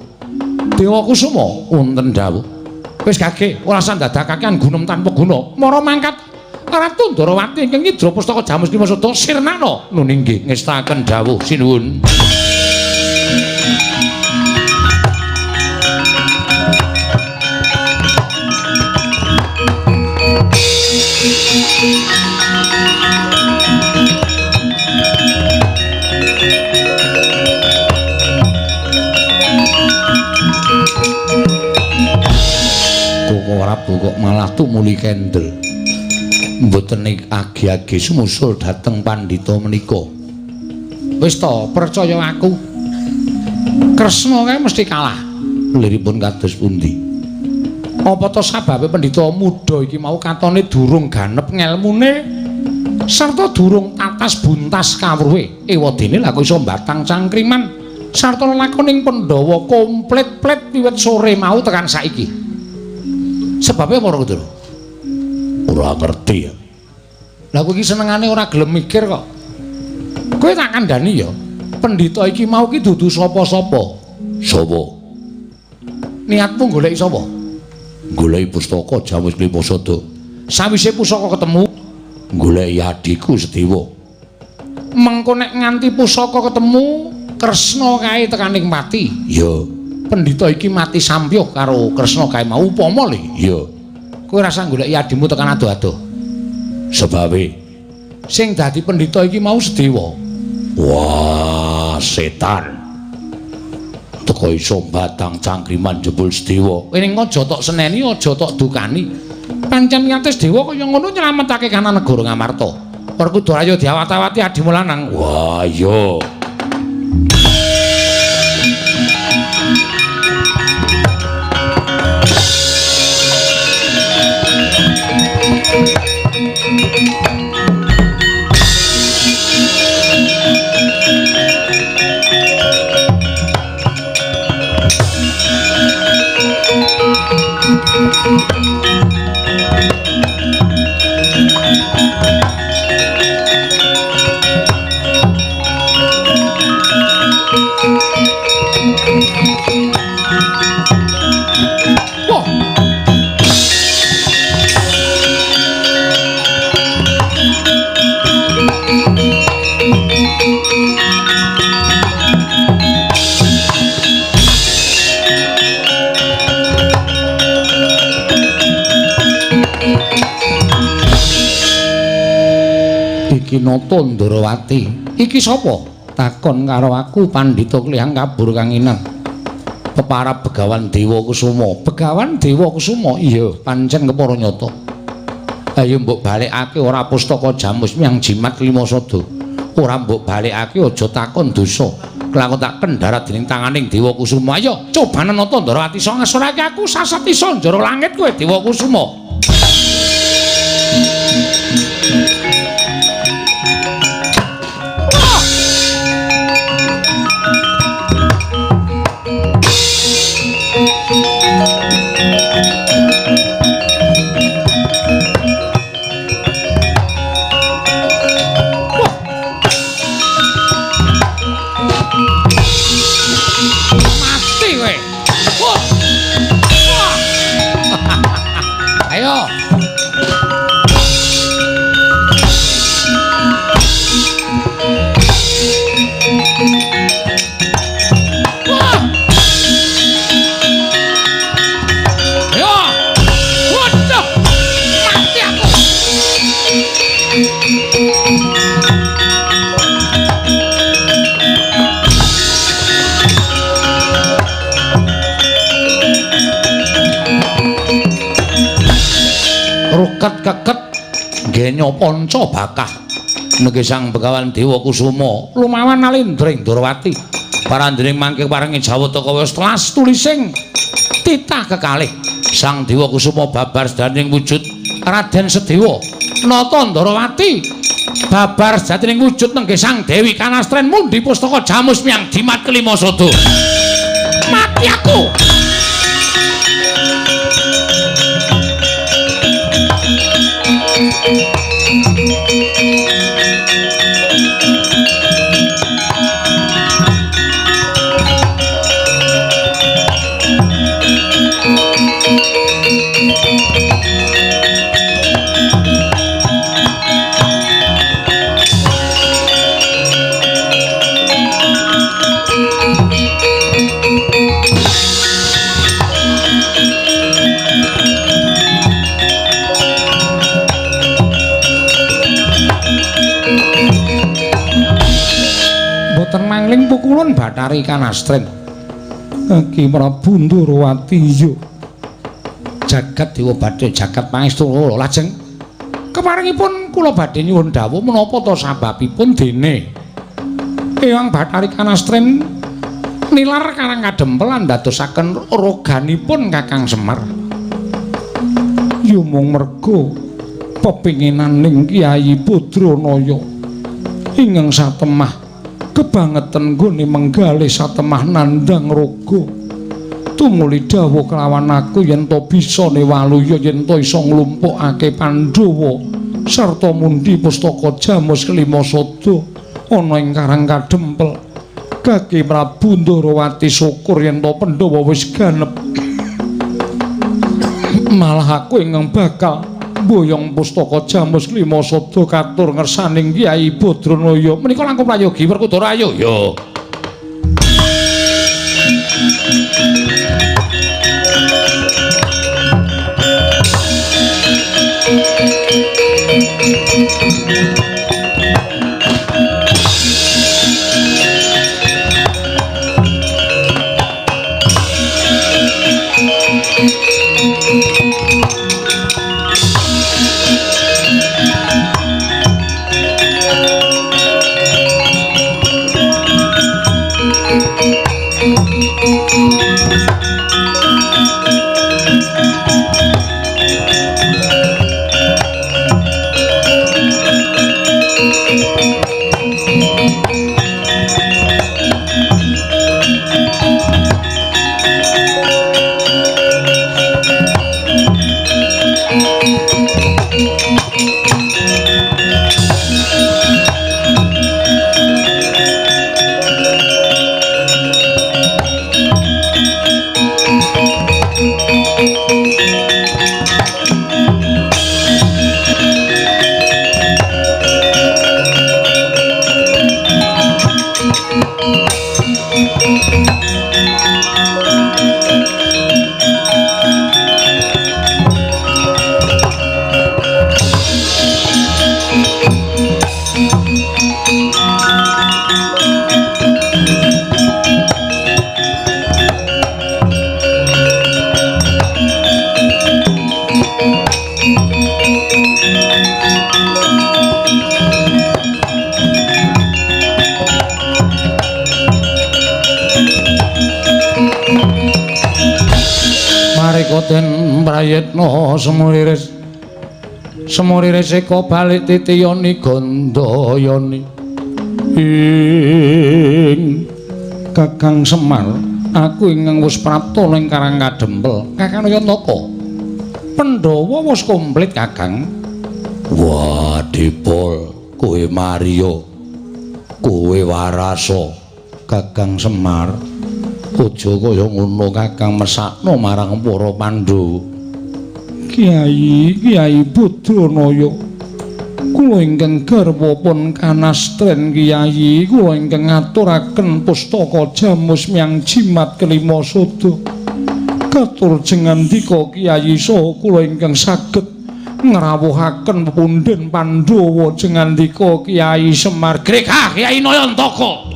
Dewa Kusuma wonten dawuh. Wis gage ora usah ndadakaken gunem tanpa guna. Mara mangkat Ratu Ndrawati ingkang nyidra pustaka Jamus Klimasada sirnana. Nun inggih ngestakaken dawuh sinuwun. Koko Prabu kok malah tumuli kendel. Mboten agi-agi sumusul dhateng pandhita menika. Wis to, percaya aku. Kresna kae mesti kalah. Liripun kados pundi? Apa to sababe pendhita muda iki mau katone durung ganep ngelmune Sarta durung tatas buntas kawruhe. Ewadene lha kok iso mbatang cangkriman sarta lelakoning Pandhawa komplit-plit wiwit sore mau tekan saiki. Sebabe apa Werkudara? Ora ngerti ya. Lah kowe iki senengane ora gelem mikir kok. Kowe tak kandhani ya. Pendhita iki mau ki dudu sapa-sapa. Sapa? Niatmu goleki sapa? Goleki pustaka Jamus Klima Sada. Sawise pusaka ketemu, goleki adhiku Sedewa. Mengko nek nganti pusaka ketemu, Kresna kae tekaning mati. Ya. Pendhita iki mati sampyuh karo Kresna kae mau upama lho. Ya. Kowe rasa goleki adhimu tekan adoh-adoh. Sebabe sing dadi pendhita iki mau Sedewa. Wah, setan. Teko iso batang cangkriman jebul Sedewa. Ning aja tok seneni, aja tok dukani. Pancen niate Sedewa kaya ngono nyelametake kanan negara Ngamarta. Werkudara ayo diawat-awati adhimu lanang. Wah, iya. Iki Nata Ndrawati. Iki sapa? Takon karo aku Pandhita Klihang kabur kanginan. Peparab Begawan Dewa Kusuma. Begawan Dewa Kusuma? Iya, pancen kepara nyata. Ayo mbok balekake ora pustaka Jamus Miang Jimat Lima Sada. Ora mbok balekake aja takon dosa. Kelakon tak kendharat dening tanganing Dewa Kusuma. Ayo cobanen Nata Ndrawati iso ngasorake aku sasat iso njara langit kowe Dewa Kusuma. Keket-keket genyo panca bakah nggih Sang Begawan Dewa Kusuma lumawan nalindring Ndrawati parandring mangke parengi Jawata kaya telas tulising titah kekalih Sang Dewa Kusuma babar sedaning wujud Raden Sedewa Nata Ndrawati babar sejatining wujud nenggih Sang Dewi Kanastren mundi pustaka Jamus Miang Jimat Kelima Sada. Mati aku. Mboten mangling pukulun Bathari Kanastren. Ki Prabu Ndrawati yo. Jagat Dewa Bathara jagat pangestu kula lajeng keparingipun kula badhe nyuwun dawuh menapa ta sababipun dene Eyang Bathari Kanastren nilar karang kadempel ndadosaken roganipun Kakang Semar. Ya mung merga pepinginaning Kyai Putra Badranaya ingkang satemah kebangetan nggone menggalih satemah nandhang raga. Tumuli dawuh kelawan aku yen to bisa newaluya yen to iso nglumpukake Pandhawa sarta mundi pustaka Jamus kelima sada ana ing Karang Kadempel. Kaki Prabu Ndorowati syukur yen to Pandhawa wis ganep. Malah aku ingkang bakal mboyong pustaka Jamus kelima sada katur ngersaning Kyai Badranaya. Menika langkung prayogi Werkudara ayo. Yo. Den prayitna semuriris semuriris eka balik titiyani gandayani ing Kakang Semar aku ingkang wis prapta ning Karang Kadempel. Kakang Nayantaka Pandhawa wis komplit Kakang. Wah dipol kowe Mario kowe warasa Kakang Semar. Aja kaya ngono Kakang, mesakno marang para Pandhawa. Kyai, Kyai Badranaya, kula ingkang garwa pun kanastren Kyai, kula ingkang ngaturaken pustaka Jamus miyang jimat kelima sada. Katur jengandika Kyai saha kula ingkang saged ngrawuhaken pepundhen Pandhawa jengandika Kyai Semar. Gregah Kyai Nayantaka.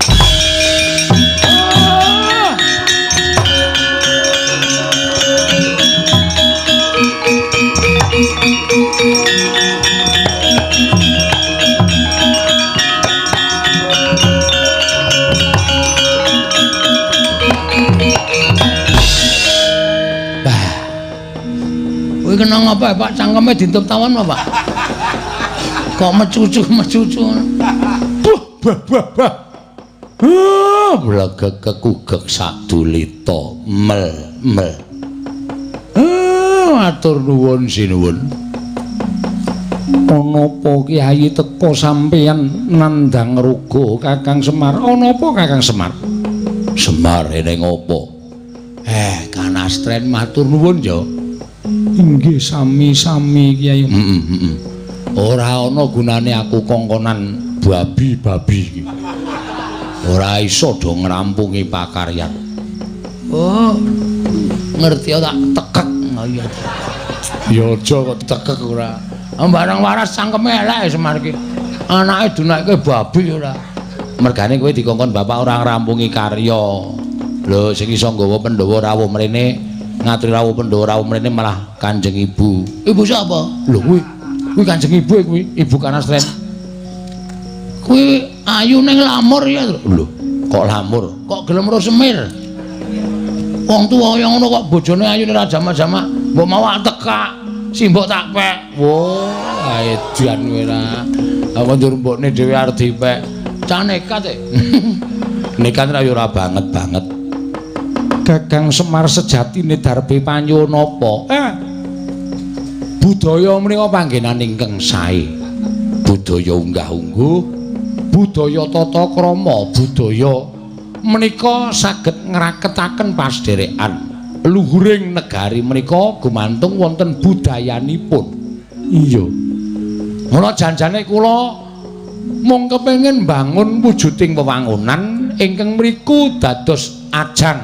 Kuwi kena ngapa Pak? Cangkeme dintup tawon apa, Pak? Kok mecucu-mecucu. Bah bah bah bah. Blegek kekugek sadulita mel mel. Matur nuwun sinuwun. Ana apa Kyai teka sampeyan nandhang raga Kakang Semar? Ana apa Kakang Semar? Semar ene ngopo? Kanastren matur nuwun ya. Inggih sami-sami Kyai. Ora ana gunane aku kongkonan babi-babi iki. Ora iso do ngrampungi pakaryan. Oh. Ngerti tak tekek. Oh iya. Ya aja kok tekek ora. Barang waras cangkeme elek Semar iki. Anake dunakke babi ora. Mergane kowe dikongkon bapak ora ngrampungi karya. Lho sing iso nggawa Pandhawa rawuh mrene, ngaturi rawuh Pandhawa rawuh mrene malah Kanjeng Ibu. Ibu sapa? Lho kuwi kuwi Kanjeng Ibu kuwi, Ibu Kanastren. Kuwi ayu ning lamur ya. Lho, kok lamur? Kok gelem ro Semir? Wong tuwa kaya ngono kok bojone ayune ra jamak-jamak, mbok mau tekak, simbok tak pek. Wah, edan kowe ra. Apa njur mbokne dhewe arep dipek. Cah nekat e. Nekat ra ya ora banget-banget. Kakang Semar sejatine darbe panyuwun apa? Budaya menika panggenan ingkang sae. Budaya unggah-ungguh, budaya tata krama, budaya menika saged ngraketaken pasdherekan. Luhuring negari menika gumantung wonten budayanipun. Iya. Mula janjane kula mung kepengin mbangun wujuding wewangunan ingkang mriku dados ajang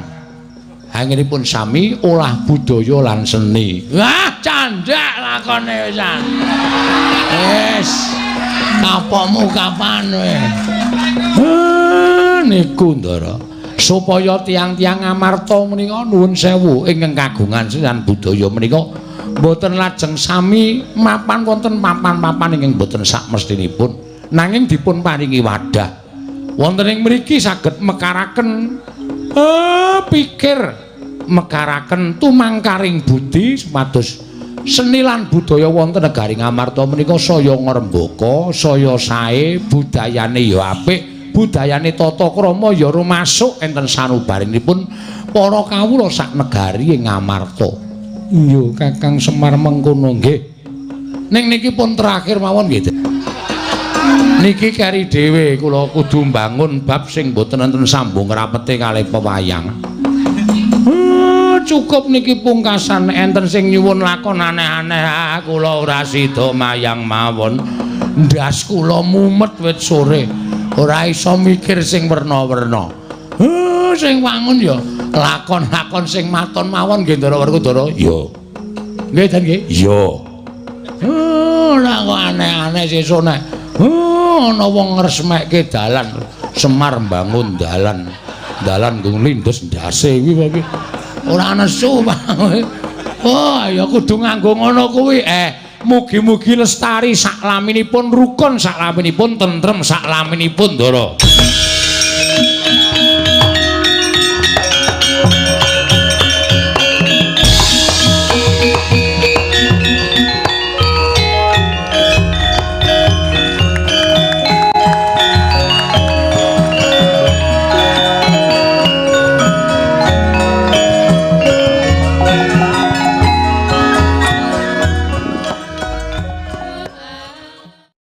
anggenipun sami olah budaya lan seni. Wah, candhak lakone wisan. Wis. Kapokmu kapan kowe? Niku Ndara. Supaya tiyang-tiyang Amarta menika nuwun sewu ingkang kagungan seni lan budaya menika mboten lajeng sami mapan wonten papan-papan ingkang mboten sakmestinipun, nanging dipun paringi wadah. Wonten ing mriki saged mekaraken pikir, mekaraken tumangkaring budi supados seni lan budaya wonten negari Ngamarta menika saya ngrembaka, saya sae, budayane ya apik, budayane tata krama ya rumasuk enten sanubarinipun para kawula sak negari ing Ngamarta. Iya, Kakang Semar mengkono nggih. Ning niki pun terakhir mawon nggih. Niki keri dhewe kula kudu mbangun bab sing mboten enten sambung rapete kalih pewayang. Cukup niki pungkasan enten sing nyuwun lakon aneh-aneh, kula ora sida mayang mawon. Ndas kula mumet wit sore, ora iso mikir sing werna-werna. Sing wangun ya lakon-lakon sing maton mawon nggih Ndara Werkudara. Iya. Nggih ten nggih? Iya. Ora kok aneh-aneh sesuk nek ana wong ngresmekke dalan, Semar mbangun dalan. Dalan nggo lindes ndase kuwi apa iki? Ora nesu Pak. Oh, ya kudu nganggo ngono kuwi. Mugi-mugi lestari saklaminipun, rukun saklaminipun, tentrem saklaminipun, Ndara.